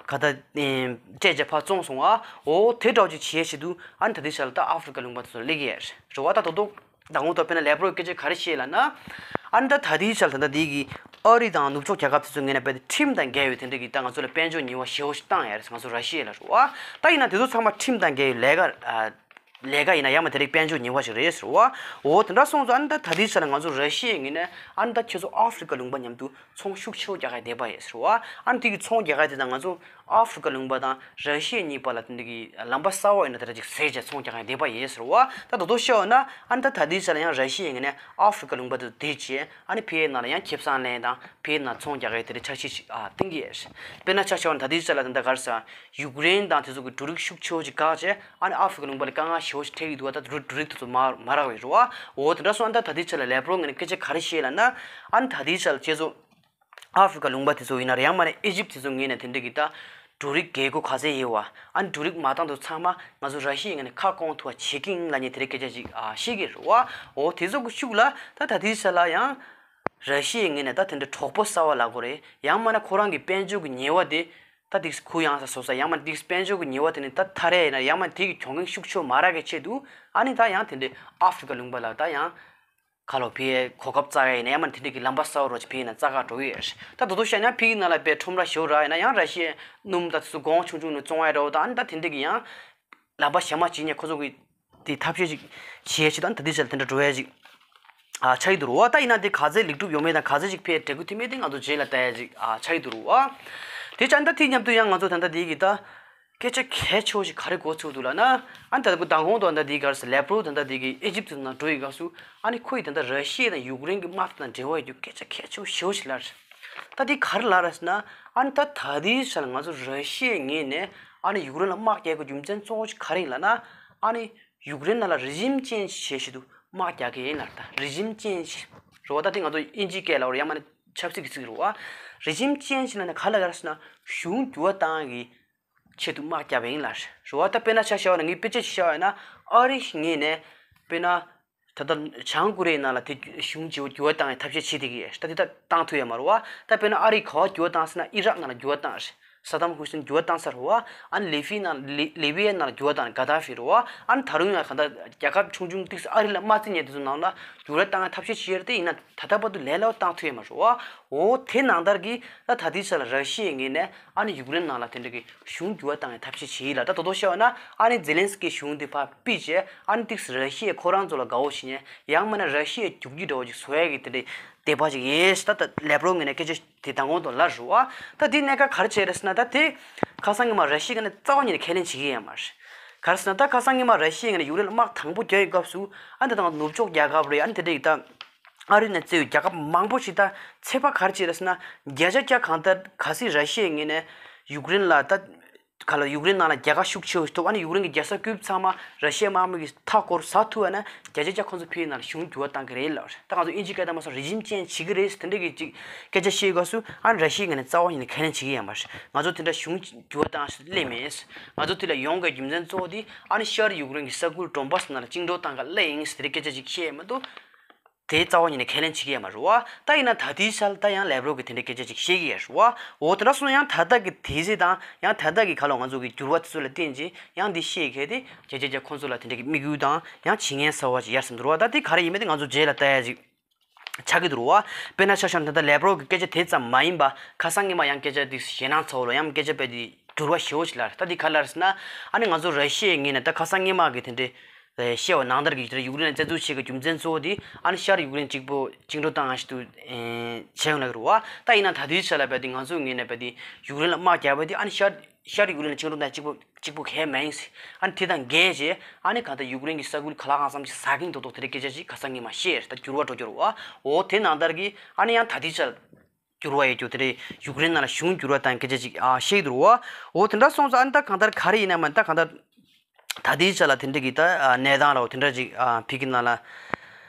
ག་ད་སྤྲད་བྱས་ཕར་བཙོངས་སོང་བ། འོ་དེ་འདྲ་ཅིག་བྱེད་ཆེད་དུ་ཨ་ནི་ད་ལྟའི་ཆ་ལ་ད་ཨ་ཧྥི་རི་ཀ་ལུང་པ་དེ་ཚོ་སླེབས་ཀྱི་ཡོད་རེད་བ། ད་དོ་དོ་མདང་དགོང་དུ་དཔེར་ན་ལེབ་རོ་སྐད་ཆ་ག་རེ་བཤད་ལབ་ན། ཨ་ནི་ད་ད་ལྟའི་ཆ་ལ་ད་ལྟ་དེ་གི་ཨ་རི་དང་ནུབ་ཕྱོགས་རྒྱལ་ཁབ་དེ་ཚོའི་ངོས་ནས་དཔེ་ཁྲིམས་དང་འགལ་བའི་དེ་འདྲ་གི་ད་ང་ཚོ་ལ་དཔལ་འབྱོར་ཉེས་པ་ཞེ་པོ་ཞིག་བཏང་ཡོད་རེད། ང་ཚོ་ར་ཤི་ཡ་ལ་རེད་བ། ད་ཡིན་ན་དེ་ཚོ་ཚང་མ་ཁྲིམས་དང་འགལ་བའི་ལས་ཀ་ཨ། ལས་ཀ་ཡིན་ན་ཡང་མ་དེ་རིགས་དཔལ་འབྱོར་ཉེས་པ་ཞིག་རེད་ཟེར་བ། འོ་དེ་འདྲ་སོང་ཙང་ཨ་ནི་ད་ད་ལྟའི་ཆ་ལ་ང་ཚོ་ར་ཤི་ཡའི་ངོས་ནས་ཨ་ནི་ད་ཁྱེད་ཚོ་ཨ་ཧྥི་རི་ཀ་ལུང་པ་མཉམ་དུ་ཚོང་ཤུགས་ཆེ་བོ་རྒྱག་ག་བསྡད་པ་ཡིན་ཟེར་བ། ཨ་ནི་དེ་གི་ཚོང་རྒྱག་ག་དེ་དང་ང་ཚོ་ཨ་ཧྥི་རི་ཀ་ལུང་པ་དང་ར་ཤི་ཡ་གཉིས་བར་ལ་དེ་འདྲ་གི་ལམ་པ་གསར་པ་ཡིན་ན་དེ་འདྲ་ཅིག་བཟོས་བྱས་ཚོང་རྒྱག་ག་བསྡད་པ་ཡིན་ཟེར་བ། ད་དོ་དོ་བཤད་པ་ན་ཨ་ནི་ད་ད་ལྟའི་ཆ་ལ་ཡང་ར་ཤི་ཡའི་ངོས་ནས་ཨ་ཧྥི་རི་ཀ་ལུང་པ་དེ་བསྡད་བྱས་ཨ་ནི་ཕ་གིའི་ནང་ལ་ཡང་ཁེ་བཟང་ལེན་དང་ཕ་གིའི་ནང་ཚོང་རྒྱག་ག་དེ་འདྲ་འཆར་གཞི་ཞིག་ཨ་བཏིང་གི་ཡོད་རེད། དཔེར་ན་ཆ་བཞག་པ་ན་ད་ལྟའི་ཆ་ལ་ད་ལྟ་ག་རེ་ཟ། ཡུཀ་རེན་དང་དེ་ཚོ་གི་འབྲུ་རིགས་ཤུགས་ཆེ་བོ་ཅིག་བཀག་བྱས་ཨ་ནི་ཨ་ཧྥི་རི་ཀ་ལུང་པ་ལ་དཀའ་ངལ་ཞེ་པོ་ཅིག་འཕྲད་ཀྱི་འདུག་བ། ད་འབྲུ་འབྲུ་རིགས་དེ་ཚོ་མ་མ་རག་པ་རེད་བ། འོ་དེ་འདྲ་སོང་ཨ་ནི་ད་ད་ལྟའི་ཆ་ལ་ལེབ་རོ་ངོས་ནས་སྐད་ཆ་ག་རེ་བཤད་ལབ་ན། ཨ་ནི་ད་ལྟའི་ཆ་ལ་ཁྱེད་ཚོ་ཨ་ཧྥི་རི་ཀ་ལུང་པ་དེ་ཚོ་ཡིན་ན་རེད། ཡང་མིན་ན་ཨི་ཇིབ་དེ་ཚོ་ངོས་ནས་དེ་འདྲ་གི་ད་འབྲུ་རིགས་རྒྱལ་སྒོ་ག་ཚད་ཡོད་བ། ཨ་ནི་འབྲུ་རིགས་མ་འདང་དེ་ཚང་མ་ང་ཚོ་ར་ཤི་ཡའི་ངོས་ནས་ཁ་སྐོང་ཐུབ་པ་བྱེད་ཀྱི་ཡིན་ལབ་མཁན་དེ་འདྲའི་སྐད་ཆ་ཅིག་ཨ་བཤད་ཀྱི་རེད་བ། འོ་དེ་ཚོ་གི་ཤུགས་ལ་ད་ད་ལྟའི་ཆ་ལ་ཡང་ར་ཤི་ཡའི་ངོས་ནས་ད་དེ་འདྲ་གྲོགས་པོ་གསར་པ་ལབ་དགོས་རེད། ཡང་མིན་ན་ཁོ་རང་གི་དཔལ་འབྱོར་གྱི་ཉེས་པ་དེ་ད་དེ་གུ་ཡངས་ས་བཟོ་ས། ཡང་མིན་ན་དེ་དཔལ་འབྱོར་གྱི་ཉེས་པ་དེ་ནི་ད་ཐར་ཡ་ཡིན་ན། ཡང་མིན་ན་དེ་གི་གྱོང་གུན་ཤུགས་ཆེ་བོ་མ་རག་གི་ཆེད་དུ་ཨ་ནི་ད་ཡང་དེ་འདྲའི་ཨ་ཧྥི་རི་ཀ་ལུང་པ་ལ་ད་ཡང་ཁ་ལོ་ཕ་གིའི་གོ་སྐབས་བཙལ་ཡ་ཡིན་ན། ཡང་མིན་ན་དེ་འདྲའི་གི་ལམ་པ་གསར་པ་རོ་ཅིག་ཕ་གིའི་ནང་བཙལ་ག་འགྲོ་གི་ཡོད་རེད། ད་དོ་དོ་བཤད་ན་ཕ་གིའི་ནང་ལ་དཔེ་ཁྲོམ་ར་ཞེ་པོ་རག་ཡིན་ན་ཡང་ར་ཤི་ཡའི་སྣུམ་ད་དེ་ཚོ་གོང་ཆུང་ཆུང་ནས་བཙོང་ཡ་འདྲ་བོ་དང་། ཨ་ནི་ད་དེ་འདྲའི་གི་ཡང་ལམ་པ་གཞན་མ་བྱེད་མཁན་ཁོ་ཚོ་གི་དེ་ཐབས་ཤེས་ཅིག་བྱེད་ཡས་ཆེད་དུ་ཨ་ནི་ད་ལྟའི་ཆར་དེ་འདྲ་འགྲོ་ཡས་ཅིག་ཨ་ཆགས་ཀྱི་འདུག་རེད་བ། ད་ཡིན་ན་དེ་ག་ཚད་ལེགས་གྲུབ་ཡོང་མིན་དང་ག་ཚད་ཅིག་ཕར་འབྲས་བུ་ཐོན་མིན་དེ་ང་ཚོ་རྗེས་ལ་ལྟ་ཡས་ཅིག་ཨ་ཆགས་ཀྱི་འདུག་རེད་བ། དེ་ཆ་ད་དེ་མཉམ་དུ་ཡང་ང་ཚོ་ད་ལྟ་དེ་གི་ད་སྐད་ཆ་གལ་ཆེ་བོ་ཞིག་ག་རེ་གོ་ཚུགས་འདུག་ལབ་ན། ཨ་ནི་ད་ལྟ་མདང་དགོང་དུ་ད་ལྟ་དེ་ག་རེ་ཟེར། ལེབ་རོ་ད་ལྟ་དེ་གི་ཨི་ཇིབ་དེ་ནང་འགྲོ་ཡི་སྐབས་སུ་ཨ་ནི་ཁོ་ཡིས་ད་ལྟ་ར་ཤི་ཡ་དང་ཡུཀ་རེན་གྱི་དམག་དེ་དང་འབྲེལ་བ་ཡོད་རྒྱུ་སྐད་ཆ་གལ་ཆེ་བོ་ཞེ་པོ་ཞིག་ལབ་རེད། ད་དེ་ག་རེ་ལབ་རེད་ཟེར་ན། ཨ་ནི་ད་ད་ལྟའི་ཆ་ལ་ང་ཚོ་ར་ཤི་ཡའི་ངོས་ནས་ཨ་ནི་ཡུཀ་རེན་ལ་དམག་རྒྱག་དགོས་རྒྱུ་མཚན་གཙོ་བོ་ཞིག་ག་རེ་ཡིན་ལབ་ན། ཨ་ནི་ཡུཀ་རེན་ནང་ལ་རི་ཇིམ་ཅེན་ཇི་བྱེད་ཆེད་དུ་དམག་རྒྱག་གི་ཡིན་ལབ་རེད། ད་རི་ཇིམ་ཅེན་ཇི་རེད་བ། ད་དེ་ང་ཚོ་དབྱིན་ཇིའི་སྐད་ལ་འོ་ཡང་མིན་ན་ཆབ་སྲིད་ཀྱི་ཚིག་རེད་བ། རི་ཇིམ་ཅེན་ཇི་ལབ་ན་ག་ལ་ག་རེ་ཟེར་ན་གཞུང་འགྱུར་བ་བཏང་གི་ཆེད་དུ་དམག་རྒྱབ་པ་ཡིན་ལབ་རེད་བ། ད་དཔེར་ན་ཆ་བཞག་པ་ན་ངས་དཔེ་ཆ་ཞིག་བཞག་པ་ཡིན་ན། ཨ་རི་ངོས་ནས་ དཔེར་ན། ད་ལྟ་བྱང་ཀོ་རི་ཡའི་ནང་ལ་དེ་གཞུང་བསྒྱུར་བ་བཏང་བའི་ཐབས་ཤེས་བྱེད་བསྡད་ཀྱི་ཡོད། ད་དེ་ད་བཏང་ཐུབ་ཡོད་མ་རེད་བ། ད་དཔེར་ན་ཨ་རིས་ག་པར་འགྱུར་བ་བཏང་ཟེར་ན་ཨི་རག་ནང་ལ་འགྱུར་བ་བཏང་རེད། ས་དམ་ཧུ་སིན་འགྱུར་བ་བཏང་ས་རེད་བ། ཨ་ནི་ལི་བི་ནང་ལི་ལི་བི་ཡའི་ནང་ལ་འགྱུར་བ་བཏང་ག་དཱ་ཧྥི་རེད་བ། ཨ་ནི་ད་རུང་ཡང་གང་ལྟར་རྒྱལ་ཁབ་ཆུང་ཆུང་ཏིག་ཙམ་ཨ་རི་ལ་མ་བརྩི་མཁན་དེ་ཚོ་ནང་ལ་འགྱུར་བ་བཏང་ཡ་ཐབས་ཤེས་བྱེད་ཡོད་རེད་དེ། ཡིན་ན་ད་ལྟ་བར་དུ་ལས་སླ་བོ་བཏང་ཐུབ་ཡོད་མ་རེད་བ། འོ་དེ་ནང་ལྟར་གྱི་ད་ད་ལྟའི་ཆ་ལ་ར་ཤི་ཡའི་ངོས་ནས་ཨ་ནི་ཡུཀ་རེན་ནང་ལ་དེ་འདྲ་གི་གཞུང་འགྱུར་བ་བཏང་ཡ་ཐབས་ཤེས་བྱེད་ཡིན་ལ། ད་དོ་དོ་བཤད་པ་ན་ཨ་ནི་ཛེ་ལན་སི་ཀི་གཞུང་དེ་ཕར་ཕུད་བྱས་ཨ་ནི་ཏིག་ཙམ་ར་ཤི་ཡས་ཁོ་རང་ཚོ་ལ་དགའ་བོ་བྱེད་མཁན། ཡང་མིན་ན་ར་ཤི་ཡའི་རྒྱུག་ཁྱི་འདྲ་བོ་ཅིག་བཟོ་ཡ་གི་དེ་འདྲའི་དད་པ་ཅིག་ཡིན། ད་ད་ལེབ་རོབ་ངོས་ནས་སྐད་ཆ་དེ་མདང་དགོང་དུ་ལབ་རེད་བ། ད་དེ་གནད་འགག་ག་རེ་བྱས་རེད་ཟེར་ན། ད་དེ་ཁ་སང་ཉི་མ་ར་ཤི་ཡའི་ངོས་ནས་རྩ་བ་ཉིད་ནས་ཁས་ལེན་བྱེད་ཀྱི་ཡོད་མ་རེད། ག་རེ་ཟེར་ན་ད་ཁ་སང་ཉི་མ་ར་ཤི་ཡའི་ངོས་ནས་ཡུཀ་རེན་ལ་དམག་དང་པོ་རྒྱག་ཡའི་སྐབས་སུ་ཨ་ནི་ད་ང་ཚོ་ནུབ་ཕྱོགས་རྒྱལ་ཁབ་རེད། ཨ་ནི་དེ་འདྲ་ཡི་ད། ཨ་རི་ནས་བཙལ་བའི་རྒྱལ་ཁབ་མང་པོ་ཞིག་ད་ཚོད་དཔག་ག་རེ་བྱས་རེད་ཟེར་ན། བརྒྱ་ཆ་བརྒྱ་གང་ལྟར་གལ་སྲིད་ར་ཤི་ཡའི་ངོས་ནས་ཡུཀ་རེན་ལ་ད་ག་ལ་ཡུཀ་རེན་ནང་ལ་རྒྱལ་ཁ་ཤུགས་ཆེ་བོ་ཞིག་ཐོབ། ཨ་ནི་ཡུཀ་རེན་གྱི་རྒྱལ་ས་ཀིབ་ཚང་མ་ར་ཤི་ཡའི་དམག་མི་གིས་མཐའ་སྐོར་ཟ་ཐུབ་པ་ན་བརྒྱ་ཆ་བརྒྱ་ཁོང་ཚོ་ཕའི་ནང་ལ་གཞུང་འགྱུར་བ་བཏང་གི་རེད་ལབ་རེད། ད་ང་ཚོ་དབྱིན་ཇིའི་སྐད་བཏང་མ་སོང་རི་ཇིམ་ཅེན་ཇི་བྱེད་ཀྱི་རེད་དེ་འདྲ་གི་ཅིག་སྐད་ཆ་བཤད་དགོས་སུ་ཨ་ནི་ར་ཤི་ཡའི་ངོས་ནས་རྩ་བ་ཉིད་ནས་ཁས་ལེན་བྱེད་ཀྱི་ཡོད་མ་རེད། ང་ཚོ་དེ་འདྲ་གཞུང་འགྱུར་བ་བཏང་སླེབས་མེད། ང་ཚོ་དེ་ལ་ཡོང་དགོས་རྒྱུ་མཚན་གཙོ་བོ་དེ་ཨ་ནི་ཤར་ཡུཀ་རེན་གྱི་ས་ཁུལ་ཌོན་བྷ་སི་ནང་ལ་བཅིངས་འགྲོལ་བཏང་ག་སླེབས་ཡིན་ཟེར་དེ་འདྲའི་སྐད་ཆ་ཅིག་བཤད་ཡོད་མ་གཏོགས། དེ་རྩ་བ་ཉིད་ནས་ཁས་ལེན་བྱེད་ཀྱི་ཡོད་མ་རེད་བ། ད་ཡིན་ན་ད་ལྟའི་ཆར་ད་ཡང་ལེབ་རོབ་ཀྱིས་དེ་འདྲའི་སྐད་ཆ་ཅིག་བཤད་ཀྱི་ཡོད་རེད་བ། འོ་དེ་འདྲ་སོང་ན་ཡང་ད་ལྟ་གི་དེ་ཚེ་དང་ཡང་ད་ལྟ་གི་ག་ལ་ང་ཚོ་གི་འགྱུར་བ་དེ་ཚོ་ལ་བརྟེན་བྱས་ཡང་འདི་བཤད་མཁན་དེ་བརྒྱ་ཆ་བརྒྱ་ཁོང་ཚོ་ལ་དེ་འདྲ་གི་དམིགས་ཡུལ་དང་ཡང་བྱེད་མཁན་གསར་བ་ཅིག་ཡར་སོང་འདུག་རེད་བ། ད་དེ་ག་རེ་ཡིན་མིན་དེ་ང་ཚོ་རྗེས་ལ་ལྟ་ཡ་ཅིག་ཆགས་ཀྱི་འདུག་རེད་བ། དཔེར་ན་ཆ་བཞག་ན་ད་ལྟ་ལེབ་རོབ་ཀྱི་སྐད་ཆ་དེ་ཙམ་མ་ཡིན་པ་ཁ་སང་ཉི་མ་ཡང་སྐད་ཆ་དེ་ཞེད་སྣང་ཚ་བོ་ལ་ཡང་སྐད་ཆ་དཔེ་དེ་འགྱུར་བ་ཞེ་བོ་ཅིག་ལ་རེད། ད་དེ་ག་ལ་རེད་ཟེར་ན་ཨ་ནི་ང་ཚོ་ར་ཤི་ཡའི་ངོས་ནས་ད་ཁ་སང་ཉི་མ་གི་དེ་འདྲའི་བཤད་པ་ནང་ལྟར་གྱི་ཡུཀ་རེན་ལ་བཙན་འཛུལ་བྱེད་དགོས་རྒྱུ་མཚན་གཙོ་བོ་དེ་ཨ་ནི་ཤར་ཡུཀ་རེན་གཅིག་པོ་བཅིངས་འགྲོལ་བཏང་ཡ་ཞིག་ཏུ་བྱས་ཡོང་ལ་རེད་བ། ད་ཡིན་ན་ད་ལྟའི་ཆ་ལ་བས་དེ་ང་ཚོའི་ངོས་ནས་བས་དེ་ཡུཀ་རེན་ལ་དམག་རྒྱག་པ་དེ་ཨ་ནི་ཤར་ཤར་ཡུཀ་རེན་ལ་བཅིངས་འགྲོལ་བཏང་གཅིག་པོ་གཅིག་པོ་གལ་མ་ཡིན་ཟེར། ཨ་ནི་དེ་དང་འགལ་བྱས་ཨ་ནི་གང་ལྟར་ཡུཀ་རེན་གྱི་ས་ཁུལ་ག་ལ་གང་འཚམ་ཞིག་ཟ་གིན་མདོག་མདོག་དེ་འདྲའི་སྐད་ཆ་ཞིག་ཁ་སང་ཉི་མ་བཤད་རེད། ད་འགྱུར་བ་འགྲོ་རྒྱུ་རེད་བ། འོ་དེ་ནང་ལྟར་གྱི་ཨ་ནི་ཡང་ད་ལྟའི་ཆ་ལ། འགྱུར་བ་ཡོད་རྒྱུ་དེ་རེད། ཡུཀ་རེན་ནང་ལ་གཞུང་འགྱུར་བ་དང་སྐད་ཆ་ཅིག་ཨ་བཤད་ཀྱི་འདུག་རེད་བ། འོ་དེ་འདྲ་སོང་ཙང་ཨ་ནི་ད་གང་ལྟར་ག་རེ་ཡིན་ན་མ་ད་གང་ལྟར་ད་ལྟའི་ཆ་ལ་དེ་འདྲ་གི་ད་ཨ་གནས་སྟངས་ར་བ་དེ་འདྲ་ཅིག་ཨ་ཕ་གི་ནང་ལ་ཨ་